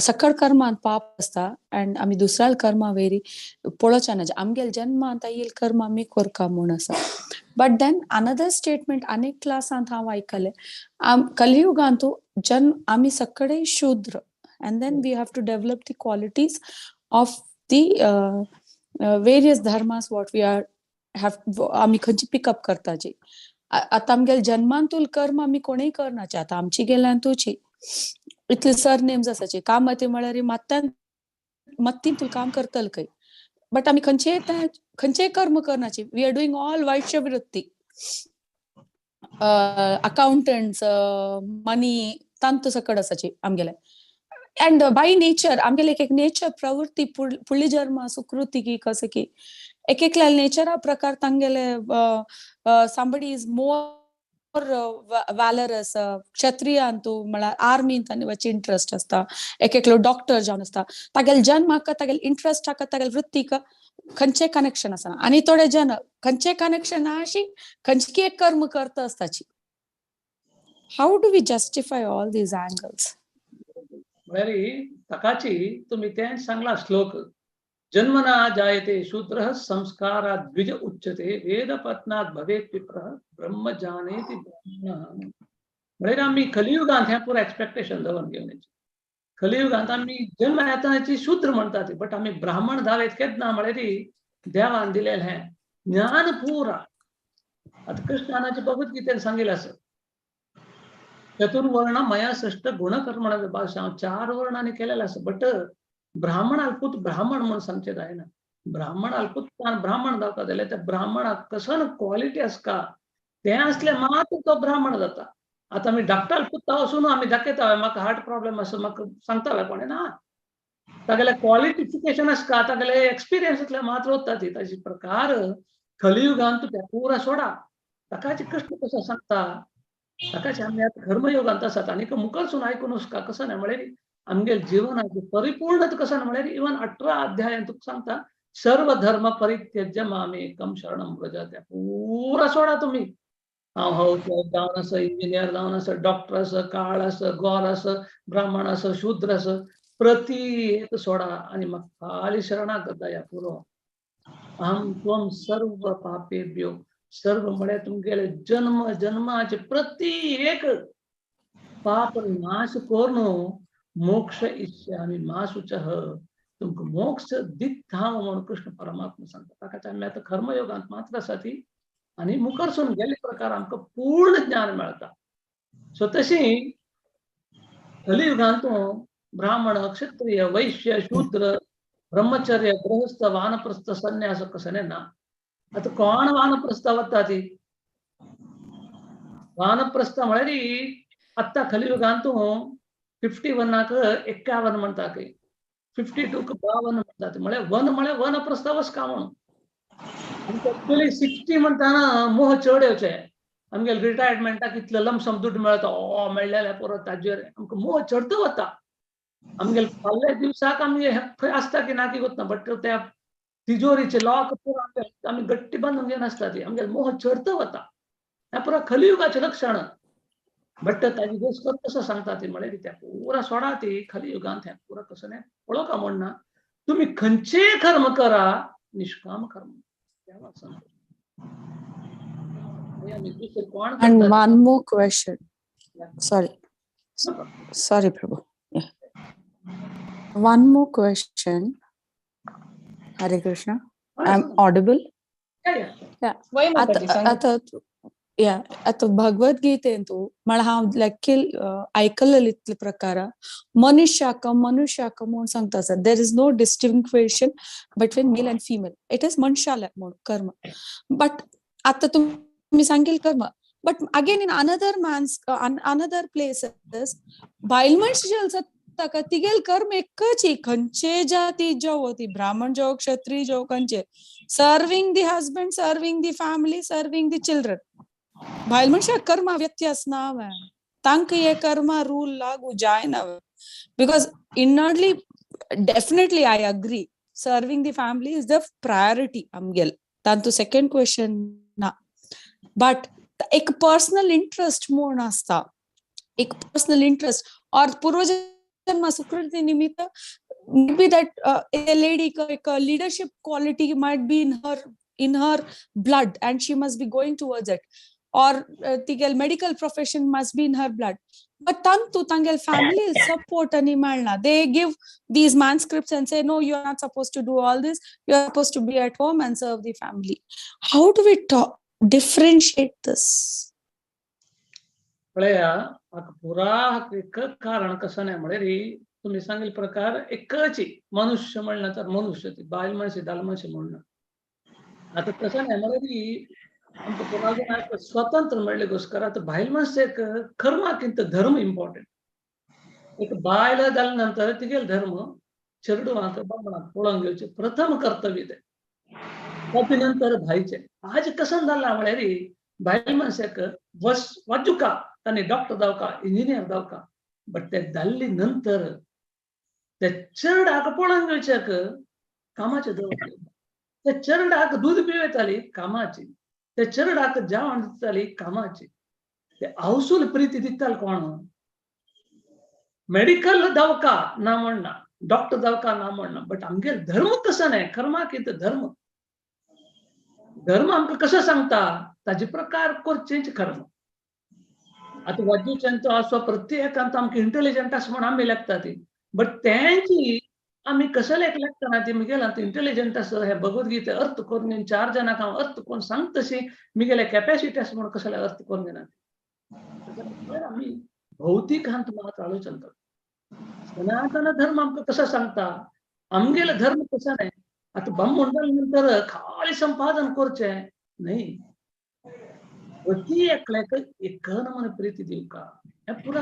सकळ कर्मान पाप आसता अँड आमी दुसऱ्या कर्मा वेरी पळोवच्या ना, आमगेले जन्मांत आयिल्ले कर्म आमी करका म्हूण आसा. बट then another statement अनेक क्लासांत हांव आयकलें, कलियुगांतू जन्म आमी सगळे शूद्र and then we have to develop the qualities of the various dharmas what we are have, आमी खंयची पिकअप करताची. आतां आमगेले जन्मांतूल कर्म आमी कोणूय करनाचे. आतां आमची गेल्यान तुची इतले सर नेम्स आसाचे, कामती म्हळ्यार मात्यान मत्तीन तुका काम करतल खंय, बट आमी खंयचे खंयचेय कर्म करनाचे. We are doing all वैश्यवृत्ती, अकाउंटंट्स, मनी तांतू सकड आसाची आमगेले. अँड बाय नेचर आमगेले एक एक नेचर प्रवृत्ती फुडली जन्म सुकृती की कसं की एक एकल्या नेचरा प्रकार तांगेले. समबडी is more व्हॅलरस क्षत्रियांतू म्हळ्यार आर्मींत आनी वच इंट्रस्ट आसता, एक एकलो डॉक्टर जावन आसता, तागेले जन्माक तागेले इंट्रस्टाक तागेले वृत्तीक खंयचे कनेक्शन आसना. आनी थोडे जन खंयचे कनेक्शन ना अशी खंयची एक कर्म करता आसताची. How do we justify all these angles? म्हळ्यार ताकाची तुमी तें सांगला श्लोक, जन्मना जायते शूद्रः संस्कारात् द्विज उच्यते वेदपत्नात् भवेत् विप्रः ब्रह्म जानेति ब्राह्मणः. म्हळ्यार आमी कलियुगांत हें पुरो एक्सपेक्टेशन दवरून घेवन येचें. कलियुगांत आमी जन्म येतनाची शूद्र म्हणटात, बट आमी ब्राह्मण जावेत केन्ना म्हळ्यार देवान दिलेलें हें ज्ञान पुरा. आतां कृष्णानाची भगवद्गीतेन सांगिल्लें आसा, चतुर्वर्ण मया सृष्ट गुणकर्मण भाशा, चार वर्णांनी केलेलें आसा, बट ब्राह्मण अल्पूत ब्राह्मण म्हणून सांगचें जायना. ब्राह्मण अल्पूत ब्राह्मण जावका जाल्यार त्या ब्राह्मणाक कसो क्वॉलिटी आसता तें आसलें मात्र तो ब्राह्मण जाता. आतां आमी डॉक्टर अल्पूत वचून आमी दाखयता म्हाका हार्ट प्रॉब्लम आसा, म्हाका सांगता कोणें ना, तागेलें क्वॉलिफिकेशन आसता, तागेलें एक्सपिरियन्स आसल्यार मात्र वता ती. ताजे प्रकार कलियुगांत त्या पुरा सोडा. ताकाच कृष्ण कसो सांगता, ताकाच आमी आतां कर्मयोगांत आसात आनी मुखारसून आयकून वचका कसो न्हय म्हळ्यार आमगेले जीवनाची परिपूर्णता कसो न्हय म्हळ्यार इवन 18 अध्यायान तुका सांगता सर्व धर्म परित्यज्य मामेकम शरणम व्रज. त्या पुरा सोडा तुमी. हांव हाऊस वायफ जावन आसा, इंजिनियर जावन आसा, डॉक्टर आसा, काळ आसा, गोर आसा, ब्राह्मण आसा, शूद्र आसा, प्रति एक सोडा आनी म्हाका खाली शरणागत जाया पुरो. अहं त्वं सर्व पापेभ्यो, सर्व म्हळ्यार तुमगेले जन्म जन्माचे प्रति एक पाप नाश करून मोक्ष इच्छामि मा शुचः, तुमकां मोक्ष दिता म्हणून कृष्ण परमात्मा सांगता. ताका आमी आतां कर्मयोगांत मात्र आसा ती आनी मुखारसून गेल्ले प्रकार आमकां पूर्ण ज्ञान मेळटा. सो तशी कलियुगांत ब्राह्मण, क्षत्रिय, वैश्य, शूद्र, ब्रह्मचर्य, गृहस्थ, वानप्रस्थ, संन्यास कसने ना. आतां कोण वानप्रस्थ वता ती? वानप्रस्थ म्हळ्यार आत्तां कलियुगांत 51 51 म्हणटा खंय, 52 52 म्हणटात. म्हळ्यार वन म्हळ्यार वनप्रस्थ का म्हणून. आनी 60 म्हणटाना मोह चड येवचे. आमगेले रिटायरमेंटाक इतलो लमसम दुड्ड मेळटा, ओ मेळ्ळें पुरो, ताजेर आमकां मोह चडत वता. आमगेले फाल्यां दिवसाक आमगे खंय आसता की ना की वतना, बट त्या तिजोरीचे लॉक पुरो आमी गट्टी बांदून घेवन आसता ती, आमगेले मोह चडत वता. हें पुरो कलियुगाचें लक्षण. बट ताजी गोश्ट कसो सांगता ती म्हळ्यार त्या पुरा सोडा ती कलियुगांत हें पुरा कसो न्ही पळोवका म्हणना. तुमी खंयचेय कर्म करा, निष्काम कर्म. And one more question. Sorry. Sorry, Prabhu. Yeah. One more question. Hare Krishna. I'm audible? Yeah, yeah. वय माताजी, सांगा. आता या आता भगवद्गीतेंतु म्हळ्यार हांव लायक आयकल्लें इतले प्रकार मनुष्याक मनुष्याक म्हूण सांगता आसा. There is no distinction between male and female. It is मनशाले म्हूण कर्म. बट आतां तुमी सांगील कर्म, but again in another man's another places बायल मनीस जे आसा ताका तिगेल कर्म एकच, खंयचे जाती जावं ती, ब्राह्मण जावं, क्षत्रिय जावं, खंयचे, serving the husband, serving the family, serving the children. बायल मनशाक कर्मा व्यत्यास ना, तांकां हे कर्मा रूल लागू जायना. Because inwardly definitely I agree, serving the family is the priority आमगेल, तांतू सेकंड क्वेश्चन ना. बट एक पर्सनल इंट्रस्ट म्हूण आसता, एक पर्सनल इंट्रस्ट और पूर्वजन्म सुकृती निमित्त maybe that a lady एक leadership quality might be in her blood and she must be going towards it, or तिगेल medical profession must be in her blood. But tantu tangel family support ani malna. They give these manuscripts and say, no, you are not supposed to do all this, you are supposed to be at home and serve the family. How do we talk, differentiate this? पळया, म्हाका पुरा एक कारण कसं नाही म्हळ्यार तुम्ही सांगितले प्रकार एकच मनुष्य म्हणलं तर मनुष्य ती बायल मनशी दाल मनशी म्हणणं. आता कसं नाही म्हळ्यार आमकां पुरा स्वतंत्र मेळ्ळे गोस्कर आतां बायल मनशेक कर्माकिंत धर्म इम्पॉर्टंट. एक बायल जाल्या नंतर तिगेल धर्म चेडवांक बामणाक पळोवन घेवचें प्रथम कर्तव्य तें, ताचे नंतर भायचें. आज कसं जालां म्हळ्यार बायल मनशाक वस वाजुका तांणी डॉक्टर जावका, इंजिनियर जावका, बट ते जाल्ले नंतर ते चेरडाक पळोवन घेवच्याक कामाचें दवरलें. ते चेरडाक दूद पिवयताली कामाची, ते चेरडाक जेवण दिताली कामाची, ते आवसूल प्रिती दिताले कोण? मेडिकल जावका ना म्हणना, डॉक्टर जावका ना म्हणना, बट आमगेल धर्म कसो न्हय, कर्माक धर्म. धर्म आमकां कसो सांगता ताजे प्रकार करचेंच कर्म. आतां वाद्यूचें आसो प्रत्येकांत आमकां इंटेलिजंट आसा म्हूण आमी लागता ती, बट तेंची आमी कसले एक लागतना ती मुगेल आतां इंटेलिजंट आसा हे भगवद्गीते अर्थ करून घेवन चार जाणांक हांव अर्थ करून सांगता तशी मुगेले कॅपेसिटी आसा म्हूण कसले अर्थ करून घेना. आमी भौतिकांत मात्र आलोचन करता. सनातन धर्म आमकां कसो सांगता, आमगेले धर्म कसो न्हय. आतां बामण जाले नंतर खाली संपादन करचें न्हय, प्रति एकल्याक एकन म्हण प्रिती दिवका. हें पुरा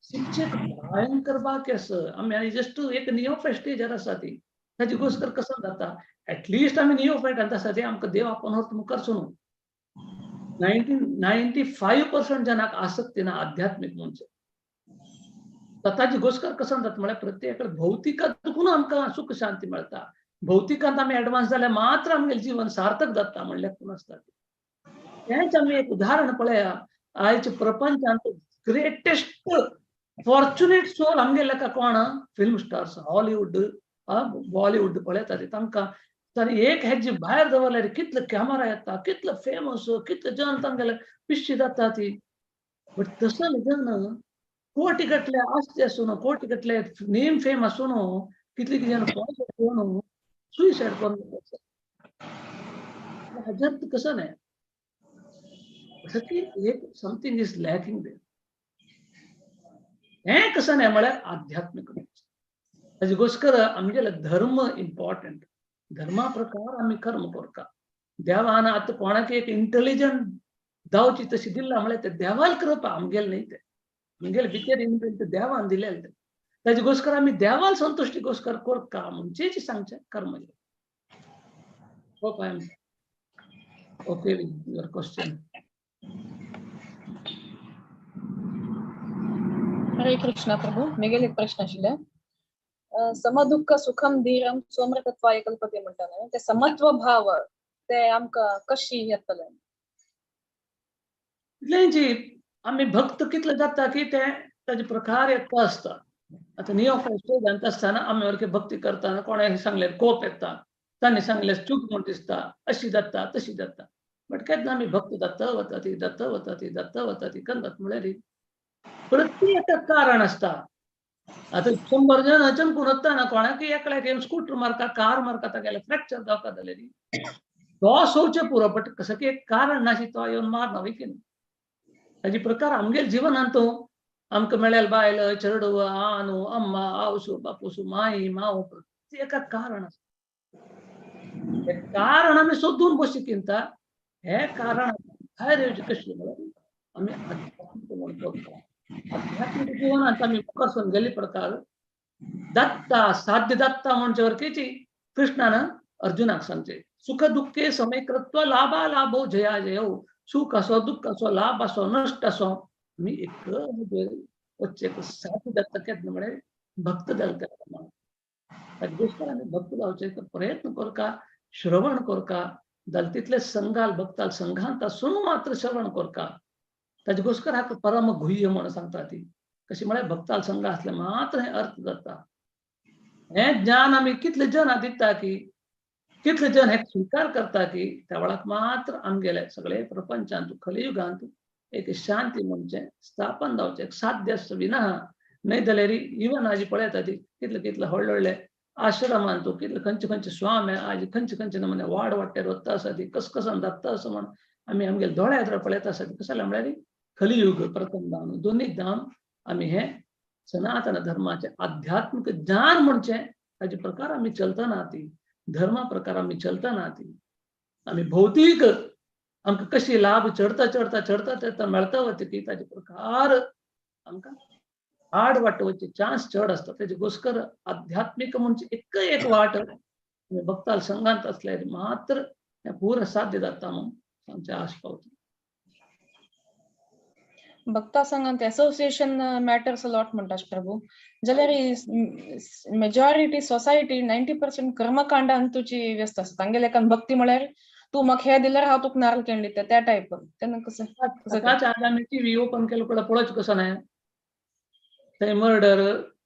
शिक्षक भयंकर बाकी आसा. आमी जस्ट एक नियोफायट स्टेजार आसा ती, ताजी गोस्कर कसो जाता एटलिस्ट आमी नियोफायटांत आसा ती आमकां देव आपोवन मुखार न्हू. 95% जनाक आसक्ती ना आध्यात्मीक म्हणचे. ताजी गोस्कर कसो जाता म्हळ्यार प्रत्येक भौतिकांत चुकून आमकां सुख शांती मेळटा. भौतिकांत आमी एडवान्स जाल्यार मात्र आमगेलें जीवन सार्थक जाता म्हणल्यार कोण आसता. तेंच आमी एक उदाहरण पळया, आयच्या प्रपंचांत ग्रेटेस्ट फॉर्च्युनेट सोल आमगे लेखा कोण फिल्म स्टार्स हॉलिवूड बॉलिवूड पळयता ती तांकां तांणी एक हेजी भायर दवरल्यार कितले कॅमेरा येता, कितले फेमस, कितले जन तांगेले पिश्शी जाता ती. बट तसले जन कोटी गटले आस्ती आसून, कोटी गटले नेम फेम आसून, कितले जन पॉयजन घेवन सुसायड करून हाज्यात कसं नाही की एक समथिंग is lacking there. हें कसं नाही म्हळ्यार आध्यात्मिक. ताजे गोस्कर आमगेले धर्म इम्पॉर्टंट. धर्मा प्रकार आमी कर्म करता. देवान आतां कोणाक एक इंटेलिजंट जावची तशी दिल्ला म्हळ्यार ते देवाल कृपा, आमगेले न्ही ते, आमगेले भितर इनबिल्ट देवान दिलेले ते. ताजे गोस्कर आमी देवाल संतुश्टी गोस्कर करता म्हणचेच सांगचें कर्म. Hope I am okay with your question. Hare Krishna Prabhu, मेगेले एक प्रश्न आशिल्ले. समदुःख सुखम धीरम सोमृतत्वाय कल्पते म्हणटा न्हय, ते समत्व भाव ते आमकां कशी येतले? इतलेंची आमी भक्त कितले जाता की ते ताजे प्रकार येता आसता. आतां नियोफायट स्टेजांत आसतना आमी सारके भक्ती करतना कोणें सांगलें कोप येता, तांणी सांगलें चूक म्हूण दिसता, अशी जाता तशी जाता. बट केन्ना आमी भक्त जाता वता ती जाता वता ती जाता वता ती करतात म्हळ्यार प्रत्येक कारण आसता. आतां 100 जण चमकून वतना कोणाक एकल्याक येवन स्कूटर मारता, कार मारता, तागेले फ्रॅक्चर जावपा जालें न्ही, तो सोवचें पुरो. बट कसं की एक कारण नाशी तो येवन मारना वय की न्ही. ताजे प्रकार आमगेले जिवनांत आमकां मेळ्ळेल बायल, चेडू, आनू, अम्मा, आवसू, बापूसू, माई, माव, प्रत्येकाक कारण आसता. हें कारण आमी सोदून बसूं किंता हें कारण भायर येवचें कशें म्हळ्यार आमी आध्यात्मीक म्हूण करता. आध्यात्मिक जिवनांत आमी मुखार सरून गेल्ले प्रकार दत्ता साध्य दत्ता म्हणचे वरकेची कृष्णान अर्जुनाक सांगचे सुख दुःखे समय कृत्वा लाभा लाभो जया जयो. सुख असो दुःख असो लाभ असो नश्ट असो आमी एक वच्चे साध्य दत्ता केन्ना म्हळ्यार भक्त जाले ताका. गोश्ट आमी भक्त जावचे प्रयत्न करका, श्रवण करका, जाल्यार तितले संघाल भक्ताल संघांत आसून मात्र श्रवण करका. ताजे गोस्कर हाका परम गुह्य म्हणून सांगता ती. कशी म्हळ्यार भक्ताल संघ आसले मात्र हें अर्थ जाता. हें ज्ञान आमी कितले जन दिता की कितले जन हें स्विकार करता की त्या वेळाक मात्र आमगेले सगळे प्रपंचांत कलियुगांत एक शांती म्हणचें स्थापन जावचें एक साध्य विना. न्हय जाल्यार इवन आजी पळयता ती कितले कितले व्हडले व्हडले आश्रमांत कितले खंयचे खंयचे स्वामी आजी खंयचे खंयचे नमुने वाड वाट्यार वता आसा ती कसकसान जाता आसा म्हण आमी आमगेले दोळ्या एदरा पळयता आसा ती. कशें म्हळ्यार कलियुग प्रथम दान दोन्ही दान आमी हे सनातन धर्माचे आध्यात्मिक ज्ञान म्हणचे ताजे प्रकार आमी चलतना ती धर्मा प्रकार आमी चलतना ती आमी भौतीक आमकां कशी लाभ चडता चडता चडता चडता मेळता वता की ताजे प्रकार आमकां आड वाट वचचे चान्स चड आसता. ताजे गोस्कर आध्यात्मिक म्हणजे एक एक वाट भक्ताल संघांत आसल्यार मात्र हें पूर्ण साध्य जाता म्हणून आमचे आश पावता. भक्ता संघांत असोसिएशन मॅटर्स अ लॉट म्हणटा प्रभू. जाल्यार मेजॉरिटी सोसायटी 90% कर्मकांडान तुजी व्यस्त आसता. तांगेले एकान भक्ती म्हळ्यार तूं म्हाका हें दिल्यार हांव तुका नारल केळी दिता त्या टायप. तेन्ना कसं सकाळच्या आज आमी टीव्ही ओपन केलो पळय पळोवचें कसं न्हय थंय मर्डर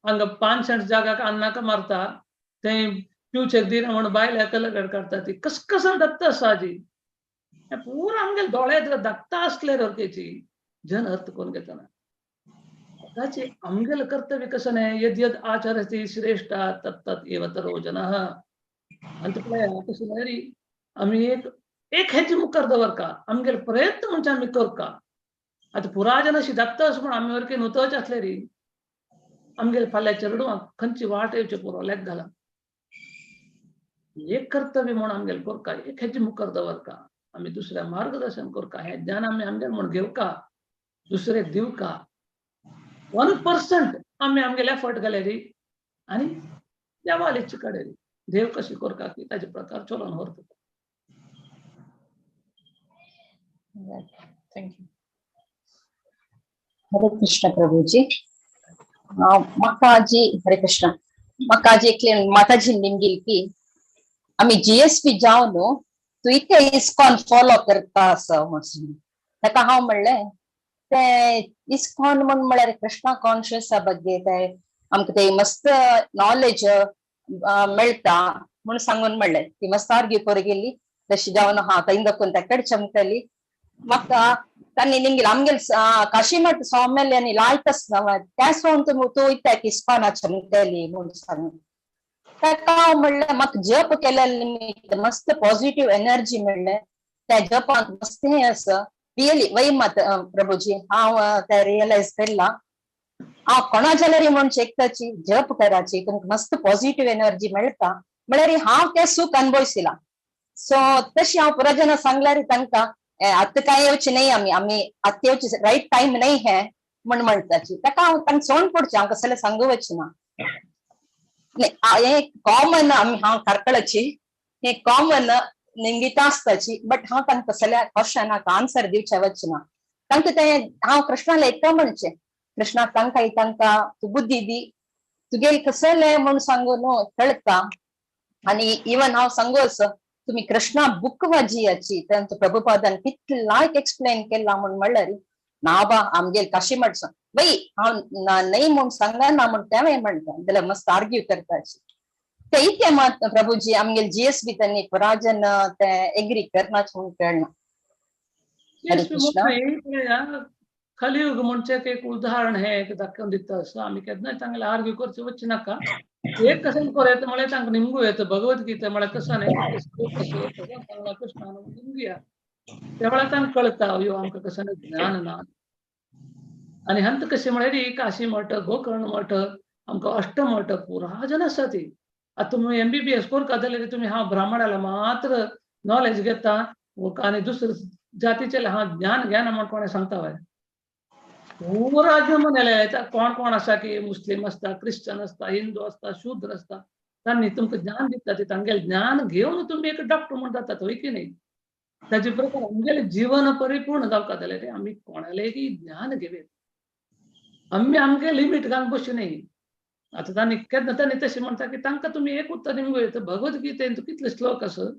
हांगा 5 सेंट जागाक अन्नाक मारता, थंय पिवचेक दिना म्हण बायल्याक कलगड काडटा ती कसकसान दत्ता आसा आजी. पुरा आमगेले दोळे धाकता आसले सारकेची जन अर्थ करून घेतना. ताचे आमगेले कर्तव्य कसं न्हय यद यद आचरति श्रेष्ठ तत्तत् एव तरो जनः. आनी पळय कशें न्हय आमी एक एक हेजे मुखार दवरका आमगेले प्रयत्न म्हणजे आमी करका. आतां पुरा जन अशी धाकता आसा म्हण आमी सारके नुतोच आसले री आमगेले फाल्यां चेडवांक खंयची वाट येवचे पुरो लेख घाला. एक कर्तव्य म्हूण आमगेले करका, एक हेजे मुखार दवरका, आमी दुसऱ्या मार्गदर्शन करका. हें ज्ञान आमी आमगेले म्हूण घेवका, दुसरे दिवका. 1% आमी आमगेले एफर्ट घाले री आनी देवाल इच्छा काडली री देव कशी करका की ताजे प्रकार चलोवन व्हरता. Thank you. Hare Krishna Prabhuji. म्हाका जी हरे कृष्ण म्हाका जी एकले माताजी निमगिल की आमी जीएसपी जावन न्हू तूं इतके इस्कॉन फॉलो करता आसा म्हणून. ताका हांव म्हणलें ते इस्कॉन म्हण म्हळ्यार कृष्णा कॉन्शियसा ಬಗ್ಗೆ ते आमकां ते मस्त नॉलेज मेळटा म्हूण सांगून म्हणलें. ती मस्त आर्ग्यू करूं गेली तशी जावन हा थंय दाखोवन तेकडे चमकली. म्हाका तांणी निमगेल आमगेल काशीमठ स्वाम्याले आनी लायता त्या सोन तूं वयता इस्कॉना चमकली म्हूण सांगून. ताका हांव म्हणलें म्हाका जप केलें मस्त पॉझिटिव्ह एनर्जी मेळ्ळें त्या जपांत मस्त हें आसा रियली वय मात प्रभुजी हांव ते रियलायज केला. हांव कोणा जाल्यार म्हूण चेकताची जप कराची तुमकां मस्त पॉझिटिव्ह एनर्जी मेळटा म्हळ्यार हांव तें सुख अनुभवसिला. सो तशी हांव पुरा जाणां सांगल्यार तांकां आतां कांय येवचें न्हय आमी आमी आतां येवचें रायट टायम न्हय हें म्हण म्हणटाची. ताका हांव तांकां सोण पडचें हांव कसलें सांगू वचना ना. हें कॉमन आमी हांव कार्कळाची हें कॉमन निंगिता आसताची बट हांव तांकां कसल्या क्वेश्चनाक आन्सर दिवचें वचना. तांकां तें हांव कृष्णाला एकटा म्हणचें कृष्णा तांकां तांकां तूं बुद्धी दी तुगेली कसलें म्हूण सांगून कळटा. आनी इवन हांव सांगू असो तुमी कृष्णा बुक वाजियाची तांचो प्रभुपादान कितले लायक एक्सप्लेन केला म्हूण म्हणल्यार ना बा आमगेल काशी म्हणचो वय हांव न्हय म्हूण सांगना म्हूण तेंवूय म्हणटा जाल्यार मस्त आर्ग्यू करताची. ते इतलें मात प्रभुजी आमगेल जीएस बी तांणी पुराजन ते एग्री करनाच म्हूण कळना. कलियुग म्हणचे एक उदाहरण हे एक दाखोवन दिता असो आमी केन्नाय तांगेले आर्ग्यू करचे वचचे नाका. एक कशें करूं येता म्हळ्यार तांकां निमगू येता भगवद्गीता म्हळ्यार कसो न्हय सांगला कृष्णान निमगुया त्या वेळार तांकां कळटा अयो आमकां कसं ज्ञान ना. आनी हंत कशें म्हळ्यार काशी मठ गोकर्ण मठ आमकां अष्टमठ पुरा जन आसा ती. आतां तुमी एमबीबीएस करता जाल्यार तुमी हांव ब्राह्मणाला मात्र नॉलेज घेता आनी दुसरे जातीचें हांव ज्ञान घेना म्हण कोणें सांगता वय. पुरा म्हणाले कोण कोण आसा की मुस्लीम आसता क्रिश्चन आसता हिंदू आसता शूद्र आसता तांणी तुमकां ज्ञान दिता ते तांगेलें ज्ञान घेवन तुमी एक डॉक्टर म्हण जातात हय की न्ही. ताजे प्रकार आमगेलें जीवन परिपूर्ण जावका जाल्यार आमी कोणालें ज्ञान घेवया आमी आमगे लिमीट घालून बसचें न्ही. आतां तांणी केन्ना तांणी तशें म्हणटा की तांकां तुमी एक उत्तर निमगो भगवद्गीतेन कितले श्लोक आसा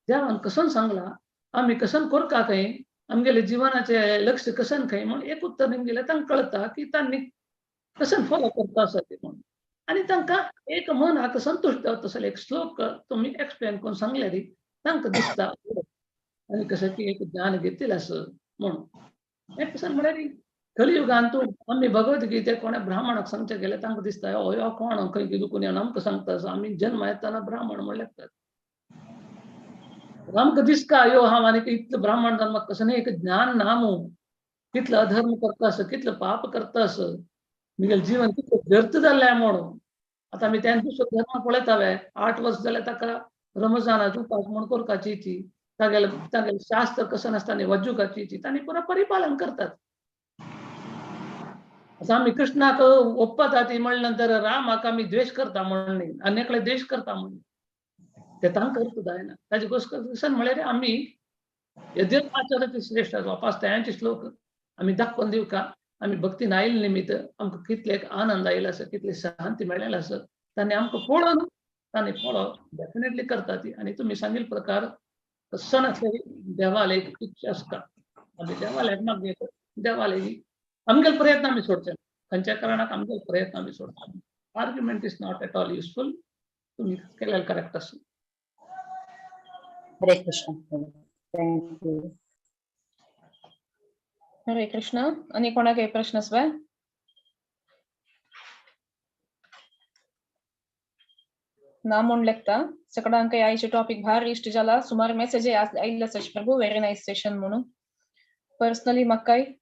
देवान कसन सांगला आमी कसन करका खंय आमगेले जिवनाचे लक्ष कसन खंय म्हूण एक उत्तर निमगेलें तांकां कळटा की तांणी कसन फॉलो करता आसा ते म्हूण. आनी तांकां एक मनाक संतुश्ट जाता तसो एक श्लोक तुमी एक्सप्लेन करून सांगल्यार तांकां दिसता आनी कशें की एक ज्ञान घेतिल्लें आसा म्हणून. एक कशें म्हळ्यार कलियुगान तूं आमी भगवद्गीते कोणा ब्राह्मणाक सांगचें गेल्यार तांकां दिसता हो कोण खंय कितें येवन आमकां सांगता आसा आमी जन्म येतना ब्राह्मण म्हण लेखतात. आमकां दिसता यो हांव आनी इतलो ब्राह्मण जावन म्हाका कसो न्ही एक ज्ञान ना मू कितलो अधर्म करता आसा कितलो पाप करता आसा म्हगेलें जीवन कितलें व्यर्थ जाल्लें म्हणून. आतां आमी तें दुसरो धर्म पळयता वे 8 वर्स जाल्यार ताका रमजानाचो उपास म्हूण करपाची ती तागेलें तागेलें शास्त्र कसो नासता न्ही वज्जुकाची तांणी पुरो परिपालन करतात. आतां आमी कृष्णाक ओप्पता ती म्हणले नंतर रामाक आमी द्वेश करता म्हण न्ही आनी एकले द्वेश करता म्हण ते तांकां अर्थ जायना. ताजे गोश्ट म्हळ्यार आमी यद्यप आचरती श्रेष्ठ वापास श्लोक आमी दाखोवन दिवका आमी भक्तीन आयिल्ले निमित्त आमकां कितले आनंद आयिल्लो आसा कितली शांती मेळ्ळेली आसा तांणी आमकां पळोवन तांणी फॉलो डेफिनेटली करता ती. आनी तुमी सांगिल्ले प्रकार कसो नासले देवाले एक इच्छा आसता आमी देवाले मागीर देवाले आमगेले प्रयत्न आमी सोडचे खंयच्या कारणाक आमगेले प्रयत्न आमी सोडचे. Argument is not at all useful. तुमी केलें करेक्ट आसा. Hare Krishna. Thank you. Hare Krishna. आनी कोणाक प्रश्न आसा? ना म्हूण लेखता सगळ्यांक आयचे टॉपिक भारी इश्ट जाला. सुमार मेसेज आयिल्ले आसा प्रभू व्हेरी नायस सेशन म्हणून. पर्सनली म्हाकाय